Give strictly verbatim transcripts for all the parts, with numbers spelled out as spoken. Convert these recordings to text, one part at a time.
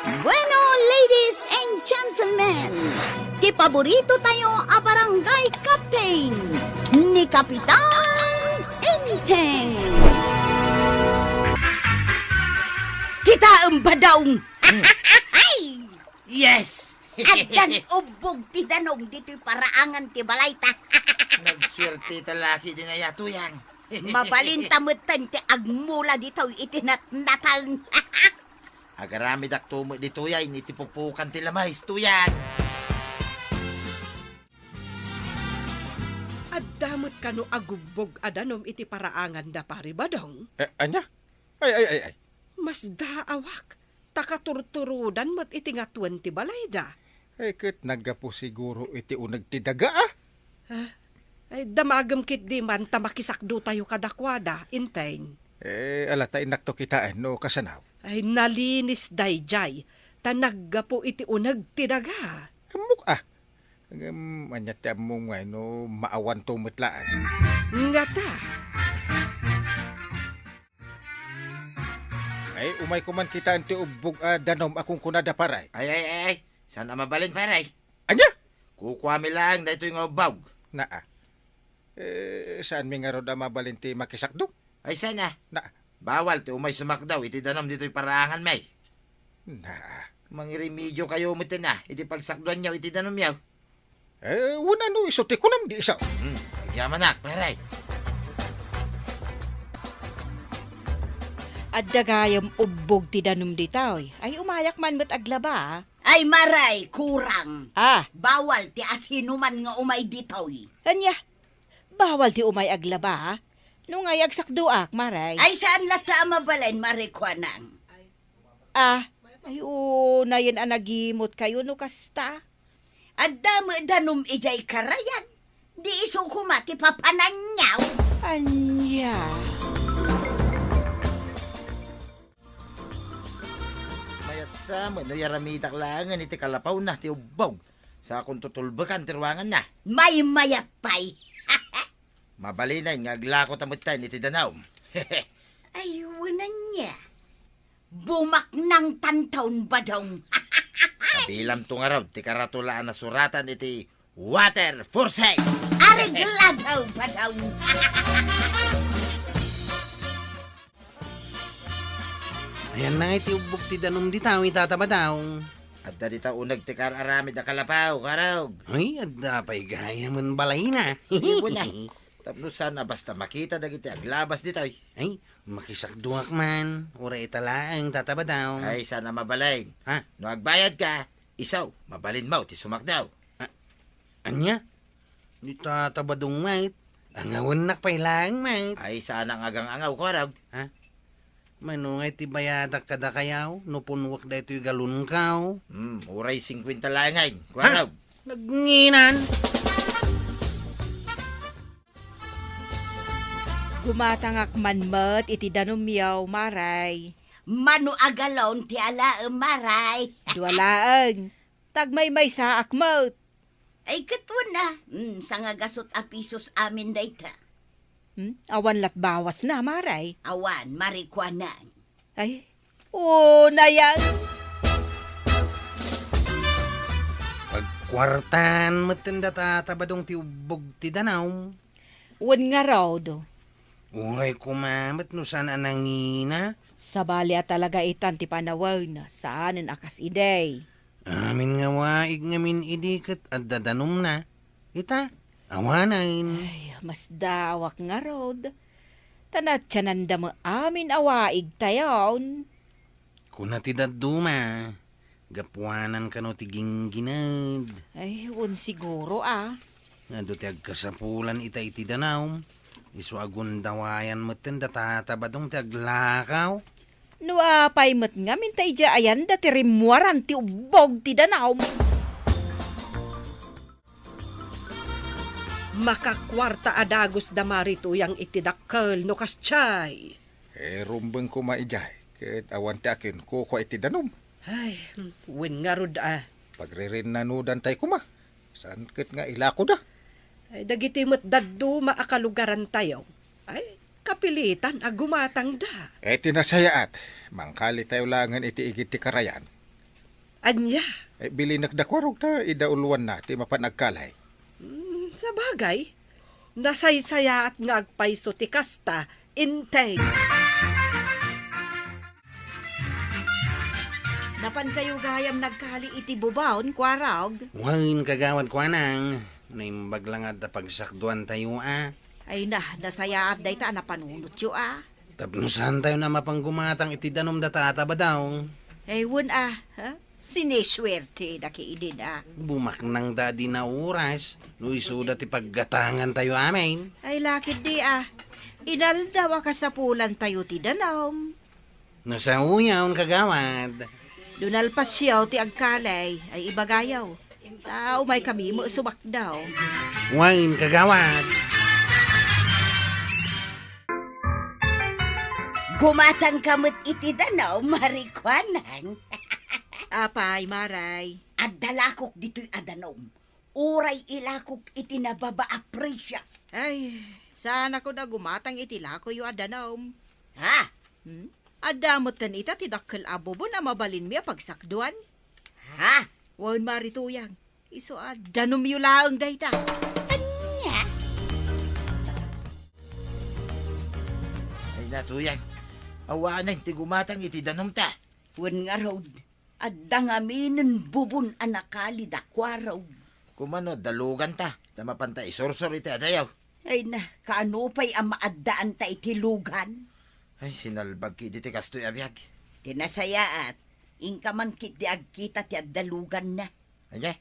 Bueno, ladies and gentlemen, ti paborito tayo a barangay captain, ni Kapitan Enteng. Kitaem, Badong! Yes! Addan ubbog ti danum ditoy paraangan ti balayta. Nagsuerte ta laki din aya, Tuyang. Mabalinta metten ti agmula ditoy iti natnatan. Agaramidakto met ditoy iti pupukan ti lamayes, Tuyang. Adda met kano agubbog a danum iti paraangan da, Pari Badong? Eh, ania? Ay, ay, ay, ay. Masdaawak, ta katurturodan met iti ngatuen ti balayda. Eh, ket naggapu siguro iti uneg ti daga, ah. Ah, ay, damagem ketdi man ta makisakdotayo kadakuada, Enteng. Eh, ala ta innakto kitaen no kasano. Ay, nalinis daydiay, ta naggapu iti uneg ti daga. Ammok, ah. Ngem, ania ti ammom nga no maawanto met laeng? Ngata. Ay, umayko man kitaen ti ubbog a danum a kunkunada, pare. Ay, ay, ay, ay. Saan a mabalin, pare? Ania? Kukuami laeng daytoy nga ubbog. Naa. Eh, saanmi ngarud a mabalin ti makisakdo? Ay, saan a? Na. Bawal ti umay sumakdaw iti danum ditoy paraanganmi. Na. Mangirimediokayo metten a iti pagsakduanyo iti danumyo. Eh, wen no isu ti kunam di isu. Hmm, agyamanak, pare. Adda gayam ubbog ti danum ditoy. Ay, umayak man met aglaba, ah. Ay, maray, kurang. Ah. Bawal ti asinoman nga umay ditoy. Ania? Bawal ti umay aglaba, ah? No ngay agsakdoak, maray. Ay, saan latta a mabalin, maray, kuanang. Ah, ay, unayen a nagimutkayo no kasta. Adda met danum idiay karayan. Di isu koma ti papananyo. Ania? Mayatsa met no yaramidak laengen iti kalapawna ti ubbog, sakon tutulbekan ti ruanganna. Maymayat pay. Mabalinen nga aglako ta metten iti danum. Ay, wen ania. Bumaknangtanton, Badong. Kabilamto ngarud ti karatula a nasuratan iti water for sale. Areglado, Badong. Ayanna ngay ti ubbog ti danum dita, ita, Tata Badong. Adda dita uneg ti kar-aramid a kalapaw, karog. Ay, adda pay gayamen balayna. Ibo na. Tapno saan a basta makita dagiti aglabas ditoy. Ay, makisakduak man. Uray ita laeng, Tata Badong. Ay, saan a mabalin. Ha? No agbayadka, isu, mabalinmo ti sumakdaw. A-, ania? Ni Tata Badong met. Angawennak pay laeng met. Ay, saanak nga agang-angaw, karog. Ha? Mano ngay ti bayadak kadakayo no punnuek daytoy galonko? Hmm, uray singkuenta laengen, Ha? Kuarog. Nagnginan. Gumatangak man met iti danumyo, maray. Mano a galon ti alaem, maray? Dua laeng. Tagmaymaysaak met. Ay, ket wen a, mm, sangagasut a pisos amin dayta. Hmm? Awan lat bawasna, maray? Awan, maray, kuanang. Ay, unayen. Agkuartaan metten da Tata Badong ti ubbog ti danum. Wen ngarud. Uray koma met no saan a nangina. Sabali a talaga itan ti panawen, saanen a kas idi. Amin nga waig ngamin idi ket adda danumna. Ita, awanen. Ay, masdaawak ngarud. Ta naatienanda met amin a waigtayon. Kuna ti dadduma, gapuanan kano ti ginggined. Ay, wen siguro, ah. Adu ti agkasapulan ita iti danum, isu a gundawayan metten da Tata Badong ti aglakaw. No apay met ngamin ta idiay ayanda ti rimmuaran ti ubbog ti danum. Makakuarta a dagus da Mari Tuyang iti dakkel no kasdiay. Eh, rumbeng koma idiay, ket awan ti akin kukua iti danum. Ay, wen ngarud a. Pagrirennanudantay koma. Saan ket nga ilakoda? Ay, dagiti met dadduma a kalugarantayo. Ay, kapilitan a gumatangda. Eh, ti nasayaat, mangkalitayo laengen iti igid ti karayan. Ania? Eh, bilinek da Kuarog ta ida uloanna ti mapan agkalay. Hmm, sabagay, nasaysayaat nga agpayso ti kasta, integ. Napankayo gayam nagkali iti bubaon, Kuarog? Wen, Kagawad Kuanang, naimbag la nga adda pagsakduantayo a. Ay na, nasayaat dayta a napanunotyo a. Tapno saantayo a mapanggumatang iti danum da Tata Badong. Ay, wen a, ha? Siniswerte da ki idin a. Bumaknang da di na oras, no isuda ti paggatangantayo amin. Ay, lakid di a. Inaldaw a kasapulantayo ti danum. Nasaoyon, Kagawad. Dunalpasyo ti agkalay, ay ibagayo. Ta umay kami met sumakdaw. Wen, Kagawad. Gumatang ka met iti danum, Mari Kuanang. Apay, Maray? Adda lakok ditoy a danum. Uray ilakok iti nababa a presio. Ay, saan ako da gumatang iti lakoyo a danum. Ha? Hmm? Adda met ken ita ti dakkel a bubon a mabalinmi a pagsakduan. Ha? Wen, Mari Tuyang, isu a danumyo laeng dayta. Ania? Ay na, Tuyang, awanen ti gumatang iti danumta. Wen ngarud, adda ngaminen bubon a nakali da Kuarog. Kumano, adda luganta, ta mapanta isursor iti adayo. Ay na, kaano pay a maaddaanta iti lugan? Ay, sinalbag ki diti kastoy a biag. Ti nasayaat, inka man ketdi agkita ti adda luganna. Ania?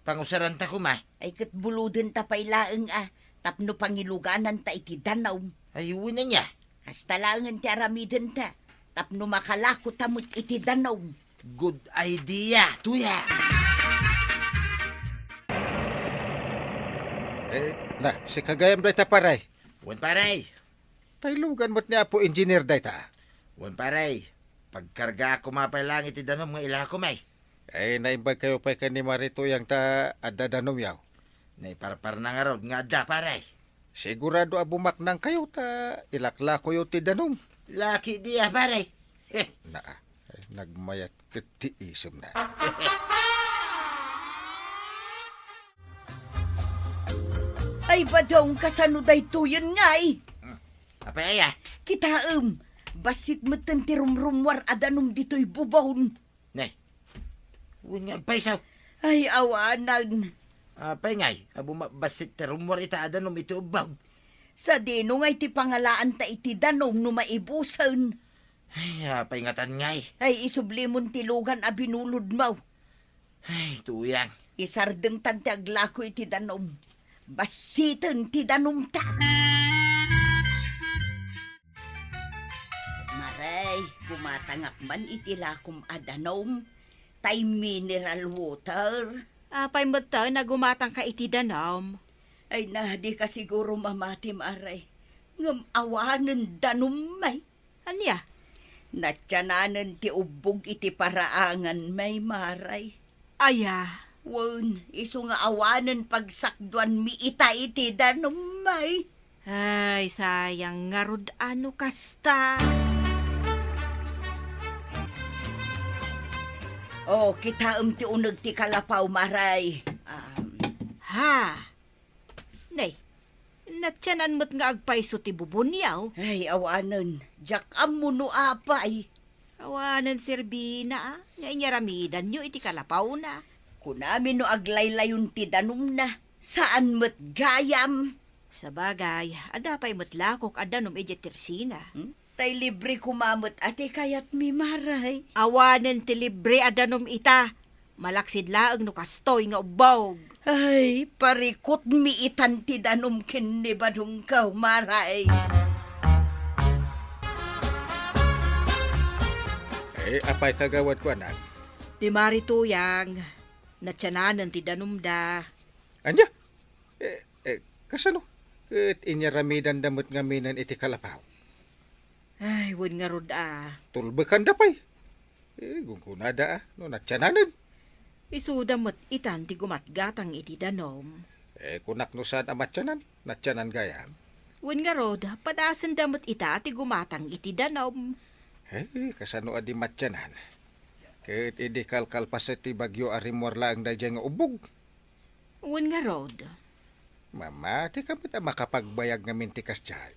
Pangusaranta koma? Ay, ket bulodenta pay laeng a tapno pangilugananta iti danum. Ay, wen ania? Kasta laengen ti aramidenta tapno makalakota met iti danum. Good idea, Tuya! Eh, na, sika gayam dayta, pare. Wen, pare. Tay lugan met ni Apo Engineer dayta. Wen, pare. Pagkargaak koma pay laeng iti danum nga ilakom, ay. Eh, naimbagkayo pay ken ni Mari Tuyang ta adda danumyo? Naiparparna ngarud nga adda, pare. Sigurado a bumaknangkayo ta ilaklakoyo ti danum. Laki di a, pare. Naa, ay, nagmayat ket ti isemna. Ay, Badong, kasano daytoyen ngay? Hmm. Apay aya? Kitaem, bassit metten ti rumrummuar a danum ditoy bubon. Nay, wen nga agpayso. Ay, awanen. Apay ngay, a bumabassit ti rummuar ita a danum iti ubbog? Sadino ngay ti pangalaanta iti danum no maibusen? Ay, apay ngatan ngay? Ay, isublimon ti lugan a binulodmo. Ay, Tuyang. Isardengtan ti aglako iti danum. Bassiten ti danumta. Maray, gumatangak man iti lakom a danum. Tay mineral water. Apay met ta nagumatangka iti danum? Ay na, dika siguro mamati, Maray. Ngem awanen danum, may. Ania? Natiananen ti ubbog iti paraangan, may, Maray. Aya? Wen, isu nga awanen pagsakduanmi ita iti danum, may. Ay, sayang ngarud a no kasta. O, kitaem ti uneg ti kalapaw, Maray. Um. Ha? Nay, natianan met nga agpayso ti bubonyo. Ay, awanen. Diak ammo no apay. Awanen serbina, a, nga inyaramidanyo iti kalapawna. Kunami no aglaylayon ti danumna, saan met gayam. Sabagay, adda pay met lakok a danum idiay tersina. Hmm? Tay libre koma met a ti kayatmi, Maray. Awanen ti libre a danum ita. Malaksid laeng no kastoy nga ubbog. Ay, parikutmi itan ti danum ken ni Badongko, Maray. Eh, apay kagawad ko, anak? Ni Mari Tuyang, natiananen ti danumda. Ania? Eh, eh, kasano? Ket inyaramidanda met ngamin iti kalapaw. Ay, wen ngarud a. Tulbekanda pay. Eh, gunggunada a, no natiananen. Isuda met itan ti gumatgatang iti danum. Eh, kunak no saan a matianan, natianan gayam. Wen ngarud, padasenda met ita ti gumatang iti danum. Eh, kasano a di matianan? Ket idi kalkalpaset ti bagyo a rimmuar laeng daydiay nga ubbog. Wen ngarud. Mamati ka met a makapagbayag ngamin ti kasdiay.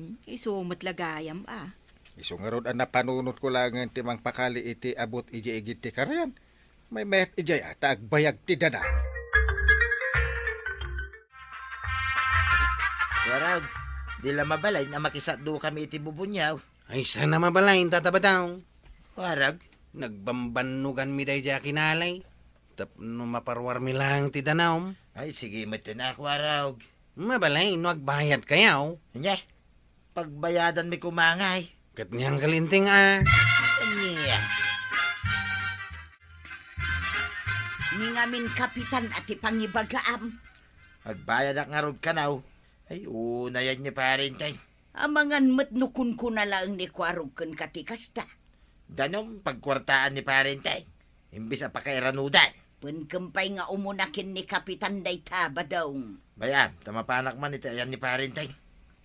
Hmm, isu met la gayam a. Isu ngarud a napanunotko laengen ti mangpakali iti abut idiay igid ti karian. Maymayat idiay a ta agbayag ti danaw. Warag, di la mabalin a makisatdukami iti bubuniaw. Ay, saan a mabalin, Tata Badong? Warag. Nagbambannuganmi daydiay a kinali. Tapno maparuarmi laeng ti danum. Ay, sige met ten a, Warag. Mabalin no agbayadkayo. Ania? Pagbayadanmi koma ngay. Ket ni Uncle Enteng a. Ania? Ni ngamin, Kapitan, a ti pangibagaam. Agbayadak ngarud kano. Ay, unayen ni Pare Enteng. Amangan met no kunkuna laeng ni Kuarog kenka ti kasta. Danum, pagkuartaan ni Pare Enteng. Imbes a pakairanudan. Wen ken pay nga umuna ken ni Kapitan dayta, Badong. Bay-am, ta mapanak man iti ayan ni Pare Enteng.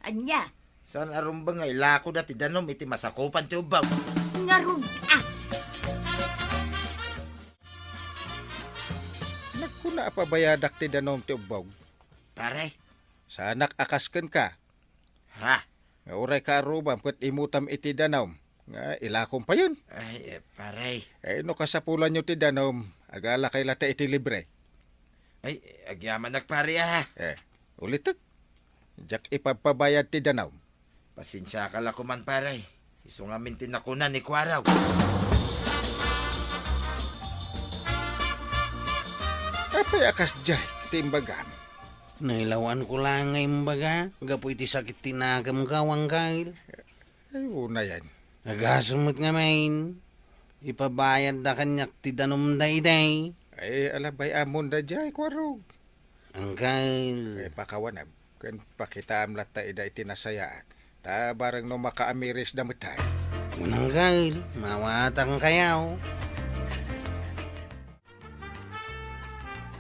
Ania? Saan a rumbeng nga ilakoda ti danum iti masakupan ti ubbog. Ngarud a! Nagkuna a pabayadak ti danum ti ubbog. Pare. Saanak a kas kenka. Ha? Nga uray kaarrubam ket imutam iti danum nga ilakom payen. Ay, eh, pare. Eh, no kasapulanyo ti danum, agalakay latta iti libre. Ay, agyamanak, pare, ah. Eh, ulitek. Diak ipagpabayad ti danum. Pasensiaka la koman, pare. Isu ngamin ti nakuna ni Kuarog. Apay a kasdiay ti imbagam? Nailawanko laeng nga imbaga gapu iti sakit ti nakem, Uncle. Ay, unayen. Agasem met ngamin, ipabayadda kaniak ti danumda idi. Ay, ala, bay-amon daydiay, Kuarog. Uncle. Ay, pakawanem, ken pakitaam latta ida iti nasayaat. Ta bareng no makaamirisda met ay. Wen, Uncle, maawatankayo.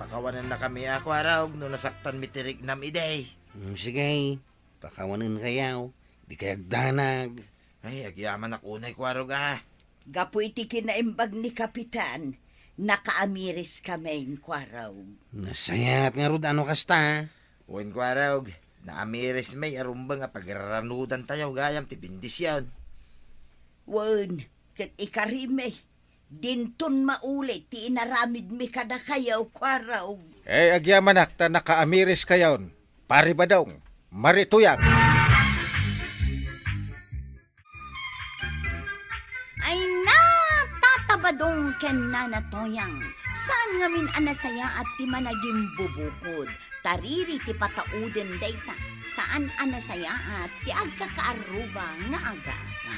Pakawanennakami a, Kuarog, no nasaktanmi ti riknam idi. Mm, sige. Pakawanenkayo, dikay agdanag. Ay, agyamanak unay, Kuarog, ah. Gapu iti kinaimbag ni Kapitan, nakaamiriskamin, Kuarog. Nasayaat ngarud a no kasta. Wen, Kuarog, naamirismi a rumbeng a pagraranudantayo gayam ti bendision. Wen, ket ikarimi, dinton mauli ti inaramidmi kadakayo, Kuarog. Eh, agyamanak ta nakaamiriskayon, Pare Badong, Mari Tuyang. Ay na, Tata Badong ken Nana Tuyang, saan ngamin a nasayaat ti managimbubukod. Tariri ti patauden dayta, saan a nasayaat ti agkakaarruba nga agapa.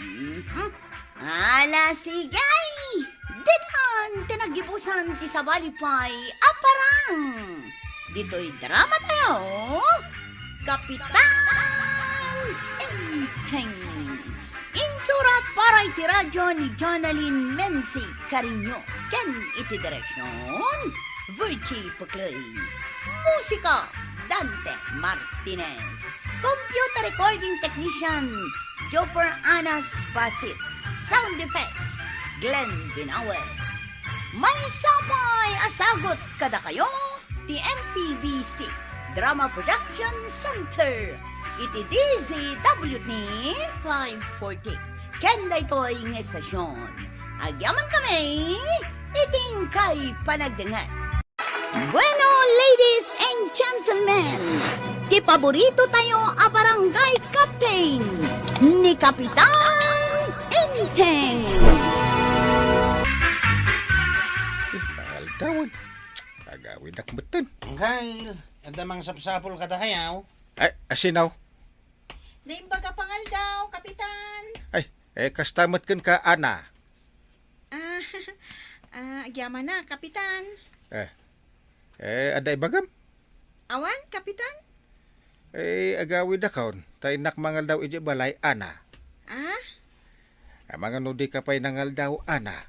Mhm. Ala, sige! Ditan ti naggibusan ti sabali pay a parang. Ditoy drama tayo, Kapitan Enteng. Insurat para iti radyo ni Jonalyn Menzi Cariño ken iti direksyon, Virgie Puclay. Musika, Dante Martinez. Computer recording technician, Joper Anas Basit. Sound effects, Glenn Binawe. Maysa pay a sagut kadakayo ti M P B C Drama Production Center iti D Z W T five forty. Ken daytoy nga estasyon, agyamankami iti inkay panagdengngeg. Bueno, ladies and gentlemen, ti paborito tayo a barangay captain ni Kapitan Enteng. Pangaldawan. Agawidak metten. Uncle, adda mangsapsapul kadakayo. Ay, asinaw? Naimbag a pangaldaw, Kapitan. Ay, eh, kasta met kenka, Ana. Ah, ah, agyamanak, Kapitan. Eh, eh, adda ibagam? Awan, Kapitan. Eh, agawidakon, ta innak mangaldaw idiay balay, Ana. Ah? Amangan no dika pay nangaldaw, Ana.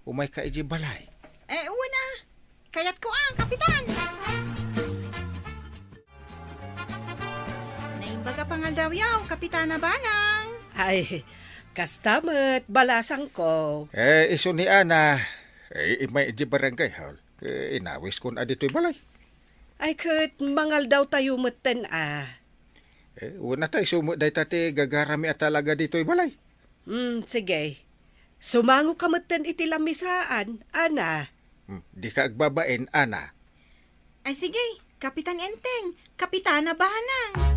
Umayka idiay balay. Eh, wen a. Kayatko a, Kapitan. Naimbag a pangaldawyo, Kapitana Banang. Ay, Kasta met, balasangko. Eh, isu ni Ana, eh, immay idiay barangay hall. Eh, inawiskon a ditoy balay. Ay, ket mangaldawtayo metten a. Eh, wen a ta isu met dayta ti gagarami a talaga ditoy balay. Hmm, sige. Sumangoka metten iti lamisaan, Ana. Hmm, dika agbabain, Ana. Ay, sige, Kapitan Enteng, Kapitana Banang.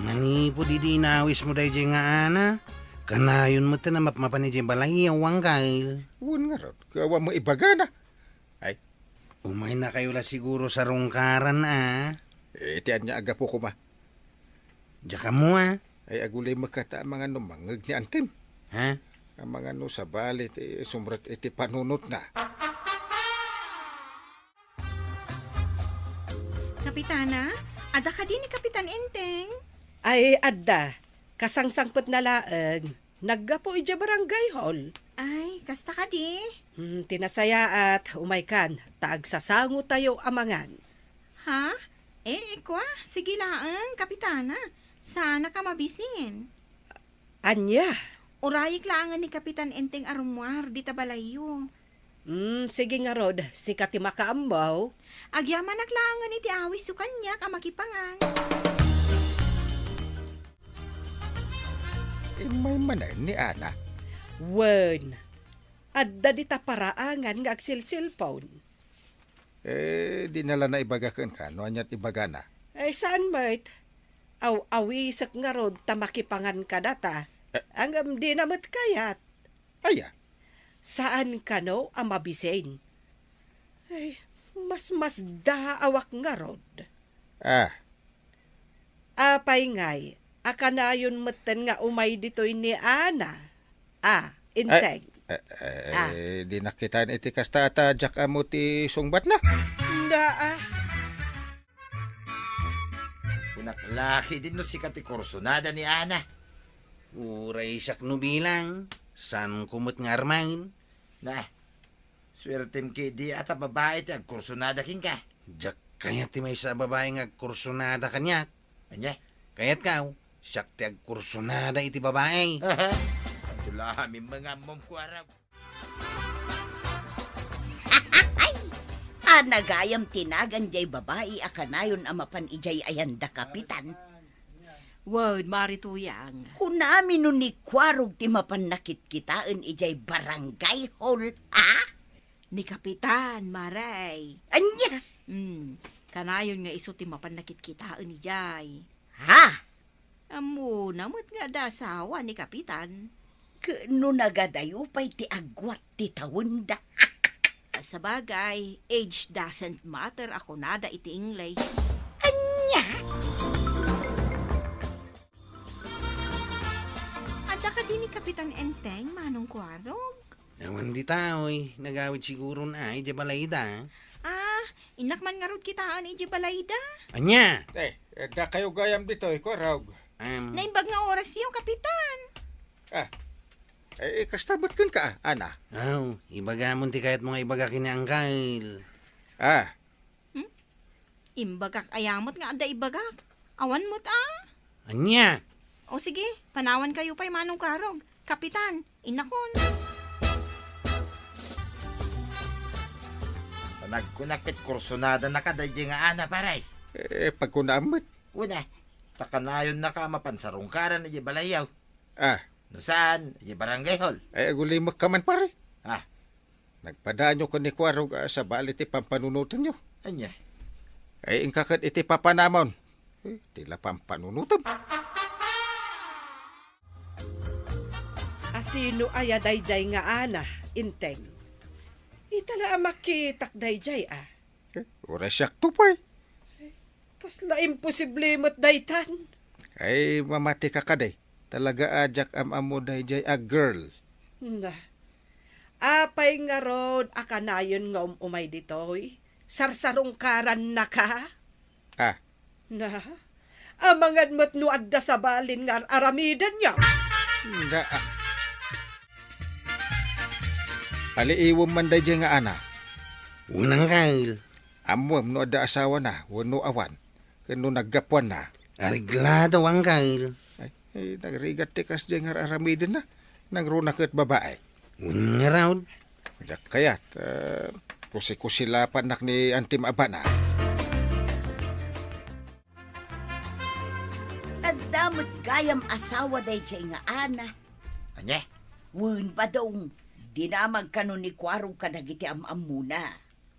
Manipud idi inawismo daydiay nga Ana, kanayon metten a mapmapan idiay balay, awan, Kyle? Wen ngarud, awan met ibagana. Ay. Umaynakayo la siguro sarungkaran a. Eh, ti ania a gapu koma? Diak ammo a. Ay, agulimek kata amangan no mangngeg ni Antim. Ha? Amangan no sabali ti sumrek iti panunotna. Kapitana, adda kadi ni Kapitan Enteng? Ay, adda. Kasangsangpetna laeng. Naggapu idiay barangay hall. Ay, kasta kadi? Hmm, ti nasayaat, umaykan, ta agsasangotayo amangan. Ha? Eh, ikua, sige laeng, Kapitana. Saanaka mabisin. Ania? Urayek laengen ni Kapitan Enteng a rummuar dita balayyo. Hmm, sige ngarud, sika ti makaammo. Agyamanak laengen iti awisyo kaniak a makipangan. Immay manen ni Ana. Wen, adda dita paraangan nga agsilsilpon. Eh, dina la naibaga kenka no aniat ibagana. Ay, saan met? Aw-awisek ngarud ta makipangan kadata. Eh. Ngem dina met kayat. Aya? Saan kano a mabisin? Ay, masmasdaawak ngarud. Ah. Apay ngay, a kanayon metten nga umay ditoy ni Ana? Ah, Enteng. Eh, eh, Ah. Eh, dinak kitaen iti kasta ta diak ammo ti sungbatna. Naa. Kunak la ketdin no sika ti kursunada ni Ana. Uray siak no bilang, saanko met nga armen. Na, suertem ketdi a ta babai ti agkursunada kenka. Diak kayat ti maysa a babai nga agkursunada kaniak. Ania? Kayatko, siak ti agkursunada iti babai. Adda la amin nga ammom, kuarog. Ana gayam ti nagan diay babai a kanayon a mapan idiay ayanda, Kapitan? Wen, Mari Tuyang. Kunami no ni Kuarog ti mapan nakitkitaen idiay barangay hall, a? Ni Kapitan, Mari. Ania? Hmm, kanayon nga isu ti mapan nakitkitaen idiay. Ha? Ammona met nga adda asawa ni Kapitan. Ket no nagadayo pay ti agguat ti tawenda. Sabagay, age doesn't matter a kunada iti English. Ania? Adda kadi ni Kapitan Enteng, Manong Kuarog? Awan dita, oy. Nagawid siguron a idiay balayda. Ah, innak man ngarud kitaen idiay balayda. Ania? Eh, dakayo gayam ditoy, Kuarog. Am. Naimbag nga orasyo, Kapitan. Ah, eh, kasta met kenka, Ana? Aw, ibagamon ti kayatmo nga ibaga ken ni Angkel. Ah, Hmm? Imbagak aya met nga adda ibagak. Awan met a. Ania? O sige, panawankayo pay, Manong Kuarog. Kapitan, innakon. Panagkunak ket kursunadanaka daydiay nga Ana, pare. Eh, pagkunaam met. Una, ta kanayonnaka a mapan sarungkaran idiay balayyo. Ah. No saan, idiay barangay hall. Ay, agulimekka man, pare. Ah. Nagpadaanyo ken ni Kuarog a sabali ti pampanunotenyo. Ania? Ay, inka ket iti papanamon. Eh, ti la pampanunotem. Asino aya daydiay nga Ana, Enteng? Ita la a makitak daydiay a. Eh, uray siakto pay. Kasla imposible met daytan. Ay, mamatika kadi. Talaga a diak am-ammo daydiay a girl. Na. Apay ngarud a kanayon nga um-umay ditoy? Sarsarungkarannaka? Ah. Na. Amangan met no adda sabalin nga ar-aramidenyo. Na. Paliiwem man daydiay nga Ana. Unang, Kyle. Ammoem no adda asawana wenno awan, ken no naggapuanna. Areglado, Angkel. Ay, eh, nagrigat ti kasdiay nga ar-aramidenna. Nangruna ket babae. Wen ngarud. Diak kayat, eh, kusi-kusilapannak ni Antim a bana. Adda met gayam asawa daydiay nga Ana. Ania? Wen, Badong, dinamag kano ni Kuarog kadagiti am-ammona.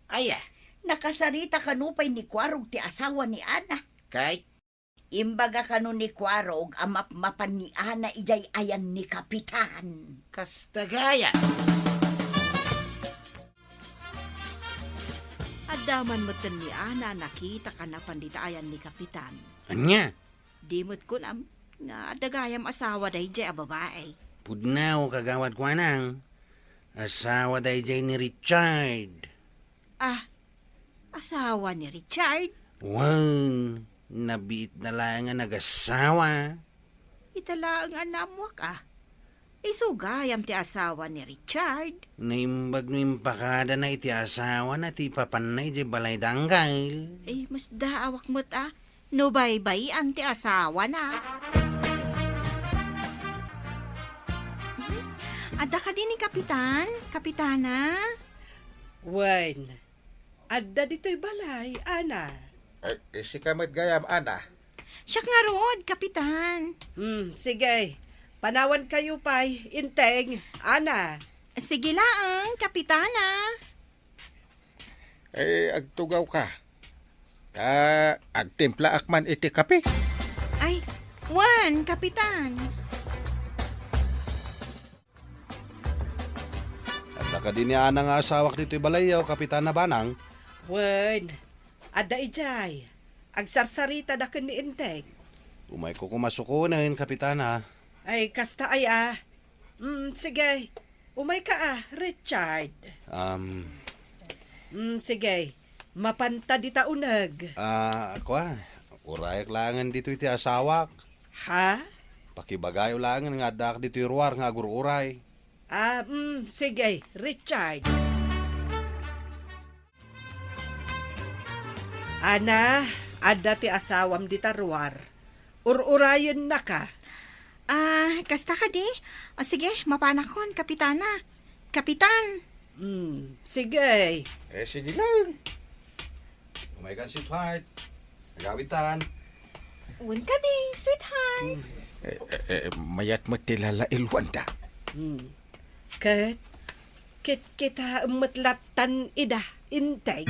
Aya? Nakasarita kano pay ni Kuarog ti asawa ni Ana. Kay? Imbaga kano ni Kuarog a mapmapan ni Ana idiay ayan ni Kapitan. Kasta gayam. Adda man metten ni Ana a nakita kanapan dita ayan ni Kapitan. Ania? Di met kunam nga adda gayam asawa daydiay a babae. Pudno, kagawad Kuanang. Asawa daydiay ni Richard. Ah, asawa ni Richard? Wen, nabiitna laeng a nagasawa. Ita laeng a naammoak, ah. Isu gayam ti asawa ni Richard. Naimbag no impakadana iti asawana ti ipapanna idiay balay da, Angkel. Eh, masdaawak met, ah, no baybay-an ti asawana. Adda kadi ni Kapitan? Kapitana? Wen, adda ditoy balay, Ana. Eh, eh, sika met gayam, Ana. Siak ngarud, Kapitan. Hmm, sige. Panawankayo pay, Enteng, Ana. Sige laeng, Kapitana. Eh, agtugawka. Ta agtimplaak man iti kape. Ay, wen, Kapitan. Adda kadi ni Ana nga asawak ditoy balayyo, Kapitana Banang? Wen, adda idiay. Agsarsaritada ken ni Enteng. Umayko koma sukonen, Kapitana. Ay, kasta aya. Mm, sige. Umayka, ah, Richard. Um. Mm, sige. Mapanta dita uneg. Ah, kua, urayak laengen ditoy ti asawak. Ha? Pakibagayo laengen nga addaak ditoy ruar nga agur-uray. Ah, mm, sige, Richard. Ana, adda ti asawam dita ruar. Ur-urayennaka. Ah, kasta kadi? O, sige, mapanakon, Kapitana. Kapitan! Hmm, sige. Eh, sige lang. Umaykan, sweetheart. Agawitan. Wen kadi, sweetheart. Eh, eh, eh, mayat met ti lalailwanda. Hmm. Ket, ket kita met lattan ida, Enteng.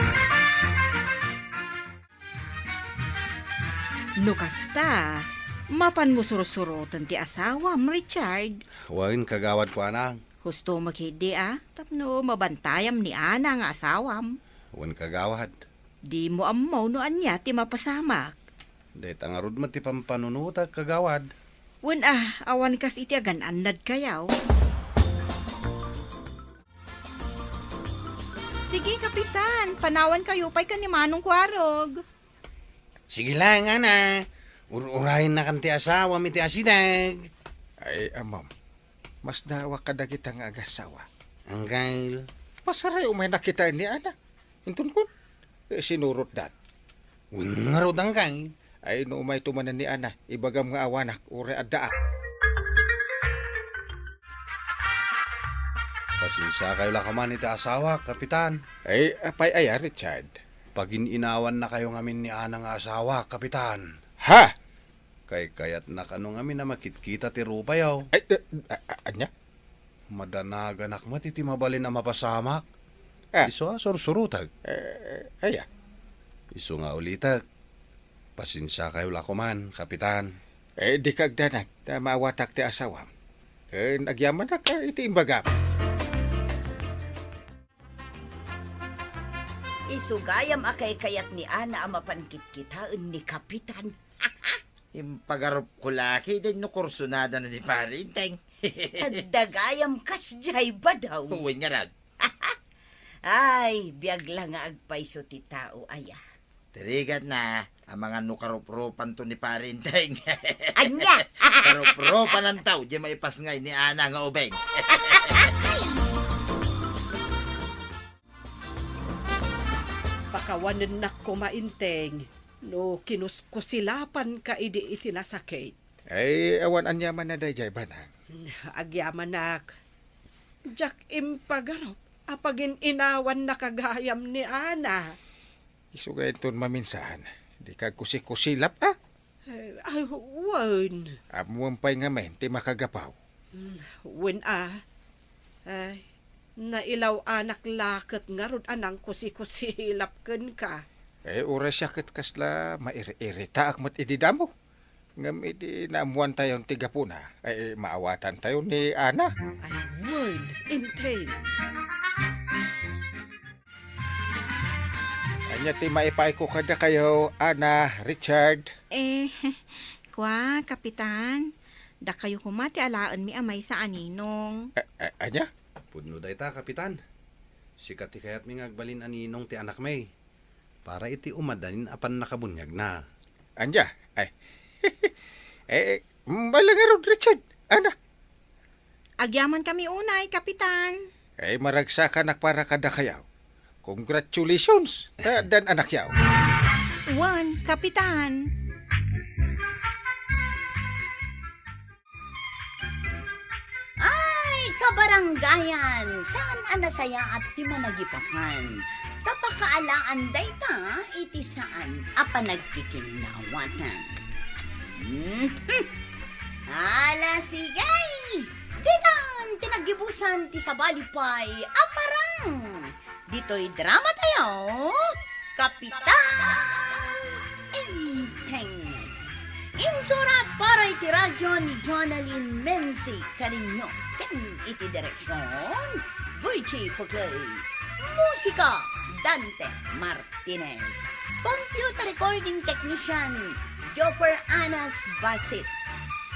No kasta, mapanmo sursuroten ti asawam, Richard. Wen, kagawad Kuanang. Husto met ketdi a, tapno mabantayam ni Ana nga asawam. Wen, kagawad. Dimo ammo no ania ti mapasamak. Dayta ngarud met ti pampanunotak, kagawad. Wen a, awan kas iti agan-annadkayo. Sige, Kapitan, panawankayo pay ken ni Manong Kuarog. Sige lang, Ana. Ur-urayennakan ti asawam iti asideg. Ay, amam, masdaawak kadagita nga agasawa. Anggail. Pasaray umay nakitaen ni Ana. Inton kun, eh, sinurotdan. Wen ngarud, anggail. Ay, no umayto manen ni Ana, ibagam nga awanak, uray addaak. Pasensiakayo la koman iti asawak, Kapitan. Ay, apay aya, Richard? Pagin-inawannakayo ngamin ni Ana nga asawak, Kapitan. Ha? Kaykayatna kano ngamin a makitkita ti rupayo. Ay, eh, a-, a-, ania? Madanaganak met iti mabalin a mapasamak. Ah. Isu a sursurotek. Eh, aya? Isu nga ulitek. Pasensiakayo la koman, Kapitan. Eh, dika agdanag ta maawatak ti asawam. Ken agyamanak, ah, iti imbagam. Isu gayam a kaykayat ni Ana a mapan kitkitaen ni Kapitan. Impagarupko la ketdin no kursunadana ni Pari Enteng. Adda gayam kasdiay, Badong. Wen ngarud. Ay, biag la nga agpayso ti tao aya. Ti rigatna, amangan no karupropanto ni Pari Enteng. Ania? Karupropananto, di maipasngay ni Ana nga ubing. Pakawanennak koma, Enteng. No kinuskusilapanka idi iti nasakit. Ay, awan aniamanna daydiay, Banang. Agyamanak. Diak impagarup a pagin-inawannaka gayam ni Ana. Isu nga inton maminsan, dika agkusikusilap, a? Eh, ay, wen. Ammoem pay ngamin ti makagapu. Mm, wen a. Ay, nailaw-anak la ket ngarud a nangkusikusilap kenka. Eh, uray siak ket kasla mair-iritaak met idi damo. Ngem idi naammoantayon ti gapuna, ay, maawatantayo ni Ana. Ay, wen, Enteng. Ania ti maipaayko kadakayo, Ana, Richard? Eh, kua, Kapitan, dakayo koma ti alaenmi a maysa a ninong. A-, a-, ania? Pudno dayta, Kapitan. Sika ti kayatmi nga agbalin a ninong ti anakmi para iti umadanin a pannakabuniagna. Ania? Ay. Eh, bale ngarud, Richard. Ana? Agyamankami unay, Kapitan. Ay, maragsakanak para kadakayo. Congratulations, ta addan anakyo. Wen, Kapitan. Ay, kabarangayan, saan a nasayaat ti managipakan. Ta pakaalaan dayta iti saan a panagkikinnaawatan. Mhm. Ala, sige! Ditan ti naggibusan ti sabali pay a parang. Ditoy drama tayo, Kapitan Enteng. Insurat para iti radyo ni Jonalyn Menzi Cariño ken iti direksyon, Virgie Puclay. Musika, Dante Martinez. Computer recording technician, Jopper Anas Basit.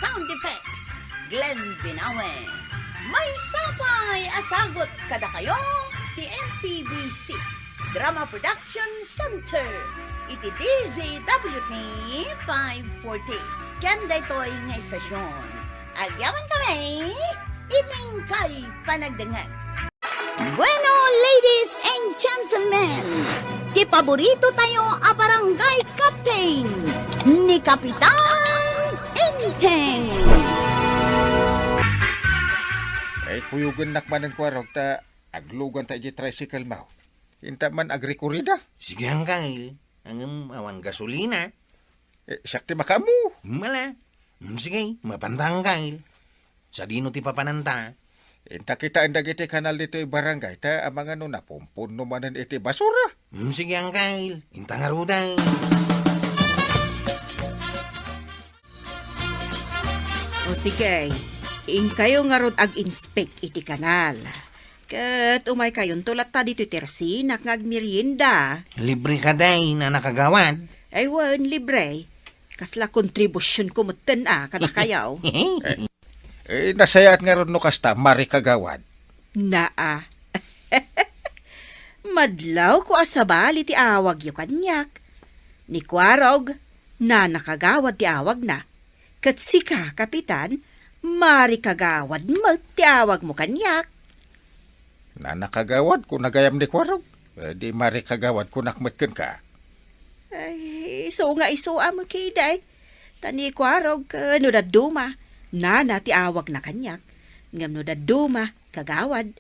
Sound effects, Glenn Binawe. Maysa pay a sagut kadakayo ti M P B C Drama Production Center iti D Z W T five forty. Ken daytoy nga istasyon, agyamankami iti inkay panagdengngeg. Bueno, ladies and gentlemen, ti paborito tayo a barangay captain, ni Kapitan Enteng. Ay, kuyogennak manen, Kuarog, ta agluganta iti tricycle mo. Inta man agrikurida. Sige, Angkel. Ngem awan gasolina. Eh, siak ti makaammo. Mala. Mm, sige, mapanta, Angkel. Sadino ti papananta? Inta kitaen dagiti kanal ditoy barangay, ta amangan no napumpunno manen iti basura. Mm, sige, Angkel. Inta ngaruden. O sige, inkayo ngarud ag-inspect iti kanal. Ket umaykayonto latta ditoy tersinak nga agmerienda. Libre kadi, Nana Kagawad? Ay wen, libre. Kasla kontribusyonko metten a kadakayo. Eh, nasayaat ngarud no kasta, Mari Kagawad. Naa. Madlawko a sabali ti awagyo kaniak. Ni Kuarog, Nana Kagawad ti awagna. Ket sika, Kapitan, Mari Kagawad met ti awagmo kaniak. Nana Kagawad, kuna gayam ni Kuarog. Eh, di Mari Kagawad, kunak met kenka. Ay, isu nga isu a mekidey. Ta ni Kuarog, eh, no dadduma, Nana ti awagna kaniak. Ngem no dadduma, Kagawad,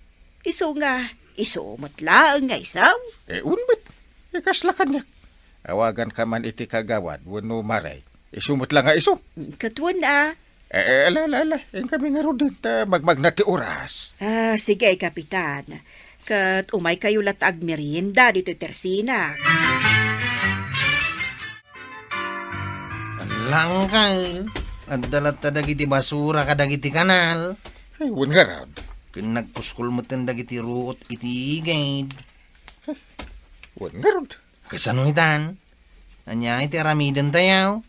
isu nga isu met laeng nga isu. Eh, unbet. Eh, kasla kaniak. Awaganka man iti Kagawad wenno Mari. Isu met la nga isu. Ket wen a. Eh, eh, ala, ala, ala. Inkami ngaruden ta magmagna ti oras. Ah, sige, Kapitan. Ket umaykayo latta agmerienda ditoy tersinak. Ala, Angkel, adda latta dagiti basura kadagiti kanal. Ay, wen ngarud. Ken nagpuskol metten dagiti ruot iti igid. Wen ngarud. Kasano itan? Ania iti aramidentayo?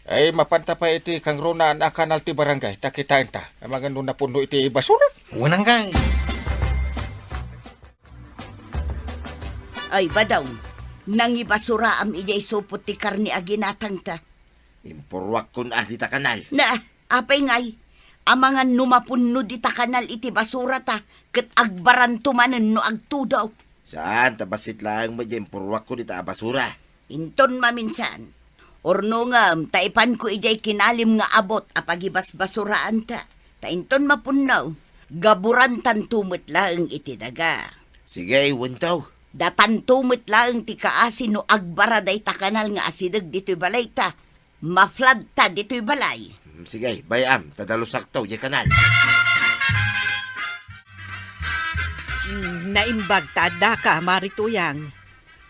Ay, mapanta pay iti kangrunaan a kanal ti barangay, ta kitaenta. Amangan no napunno iti basura. Wen, Angkel. Ay, badaw, nangibasuraam idiay supot ti karne a ginatangta. Impurruakkon a dita kanal. Na, apay ngay, amangan no mapunno dita kanal iti basurata, ket agbaranto manen no agtudo. Saan, ta bassit laeng met diay impurruakko dita a basura. Inton maminsan, urno ngem ta ipanko idiay kinalim nga abut a pagibasbasuraanta. Ta inton mapunno, gaburantanto met laeng iti daga. Sige, iwentaw. Datanto met laeng ti kaasi no agbara dayta kanal nga asideg ditoy balayta. Mafladta ditoy balay. Mm, sige, bay-am, ta dalusakto, diay kanal. Mm, naimbag ta addaka, Mari Tuyang.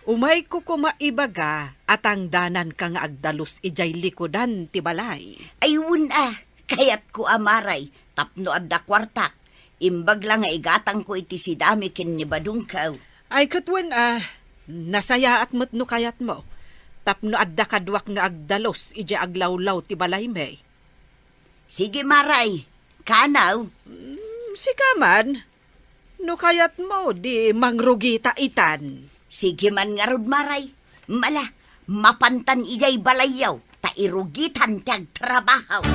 Umayko koma ibaga a tangdananka nga agdalus idiay likudan ti balay. Ay, wen a, kayatko a Maray, tapno adda kuartak. Imbag la nga igatangko iti sidami ken ni badongko. Ay, ket wen a, nasayaat met no kayatmo, tapno adda kaduak nga agdalus idiay aglawlaw ti balaymi. Sige, Maray, kanaw. Mm, sika man. No kayatmo, di mangrugita itan. Sige man ngarud, Maray. Mala, mapantan idiay balayyo, ta irugitan ti agtrabaho.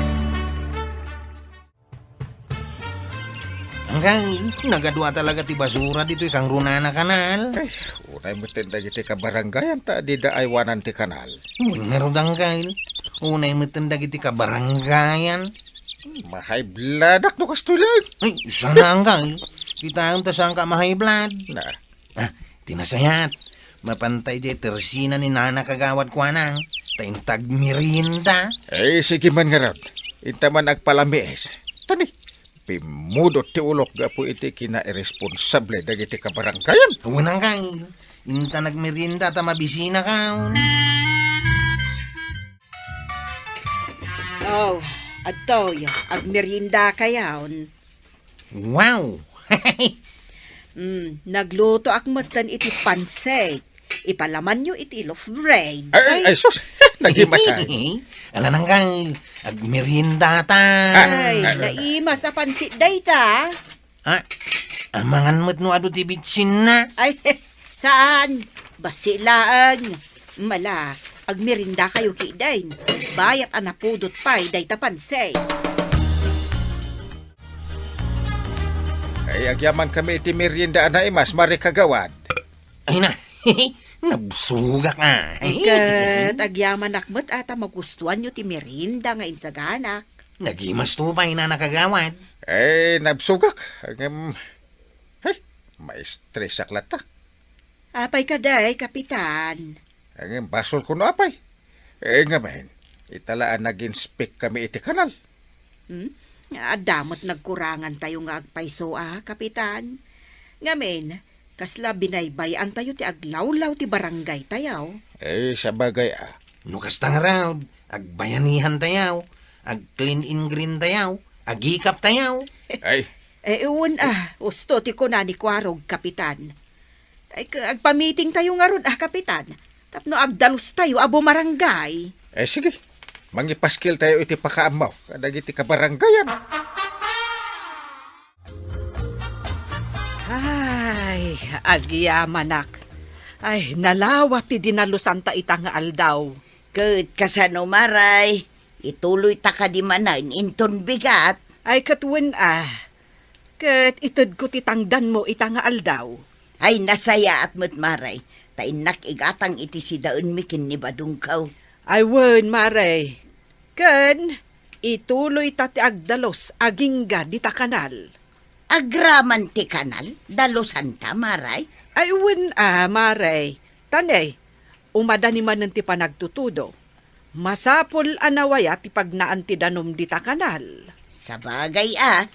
Anggail, nagadua talaga ti basura ditoy kangrunana kanal. Ay, unay metten dagiti kabarangayan ta dida aywanan ti kanal. Wen ngarud, anggail, unay metten dagiti kabarangayan. Mahaybladak no kastoy laeng. Ay, sana, anggail. Kitaem ta saanka mahayblat. Na. Ah, ti nasayaat. Mapanta idiay tersina ni Nana Kagawad kuana, ta inta agmerienda. Eh, sige man ngarud. Inta man agpalamiis. Tani, pimmudot ti ulok gapu iti kinairresponsable dagiti kabarangayan. Wen anggail. Inta nagmerienda ta mabisinakaon. Oh, adtoy, agmeriendakayon. Wow! Mm, naglutoak metten iti pansit. Ipalamanyo iti loaf bread. Ay, ay, ay, sus! Nagimasan. Ala nanggal, agmerienda ta. Ay, ah, naimas a pansit dayta. Ah, amangan met no adu ti bitsinna. Ay, saan? Basi laeng. Mala, agmeriendakayo kiden. Bayat a napudot pay dayta pansit. Ay, agyamankami iti merienda a naimas, Mari Kagawad. Ay na, nabsogak a. Ay, ket agyamanak met a ta magustuanyo ti merienda nga insaganak. Nagimasto pay, Nana Kagawad. Ay, nabsogak. Ngem, ay, maestresak latta. Apay kadi, Kapitan? Ngem basol kuno, apay. Eh, ngamin, ita la a nag-inspect kami iti kanal. Hmm? Adda met nagkurangantayo nga agpayso a, Kapitan. Ngamin, kasla binaybay-antayo ti aglawlaw ti barangaytayo. Eh, sabagay a. No kasta ngarud, agbayanihantayo, ag-clean and green tayo, agikaptayo. Ay. Eh, wen a, usto ti kuna ni Kuarog, Kapitan. Ay, ka-, agpamitingtayo ngarud a, Kapitan, tapno agdalustayo a bumarangay. Eh, sige. Mangipaskiltayo iti pakaammo kadagiti kabarangayan. Ay, agyamanak. Ay, nalawa ti dinalosanta ita nga aldaw. Ket kasano, Maray? Ituloyta kadi manen inton bigat? Ay, ket wen a. Ket itedko ti tangdanmo ita nga aldaw. Ay, nasayaat met, Maray, ta innak igatang iti sidaenmi ken ni badongko. Ay, wen, Maray. Ken ituloyta ti agdalus agingga dita kanal. Agraman ti kanal? Dalusanta, Maray? Ay, wen a, Maray. Tanay, umadani manen ti panagtutudo. Masapul a nawaya ti pagnaan ti danum dita kanal. Sabagay a.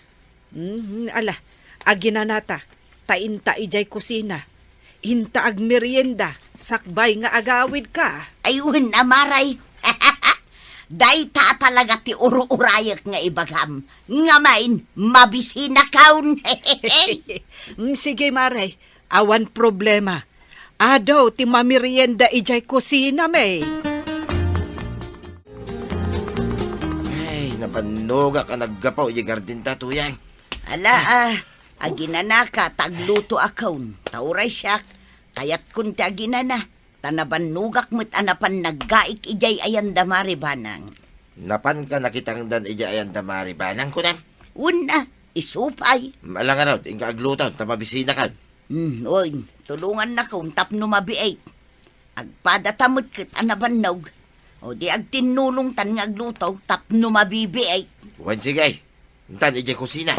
Mhm, ala, aginanata, ta inta idiay kusina. Inta agmerienda, sakbay nga agawidka. Ay, wen a, Maray. Dayta a talaga ti ur-urayek nga ibagam. Ngamin, mabisinakon. Mm, sige, Maray. Awan problema. Adu ti mamerienda idiay kusinami. Ay, nabannogak a naggapu idiay gardenta, Tuyang. Ala, ah, aginanaka, ta aglutoakon. Ta uray siak, kayatkon ti aginana. Ta nabannogak met a napan naggaik idiay ayan da Mari Banang. Napanka nakitangdan idiay ayan da Mari Banang, kunam? Wen a, isu pay. Ala ngarud, inka agluto, ta mabisinakon. Hmm, oy, tulongannakon tapno mabiit. Agpadata met ket a nabannog. O di agtinnulongtan nga agluto tapno mabibiit. Wen, sige. Intan idiay kusina.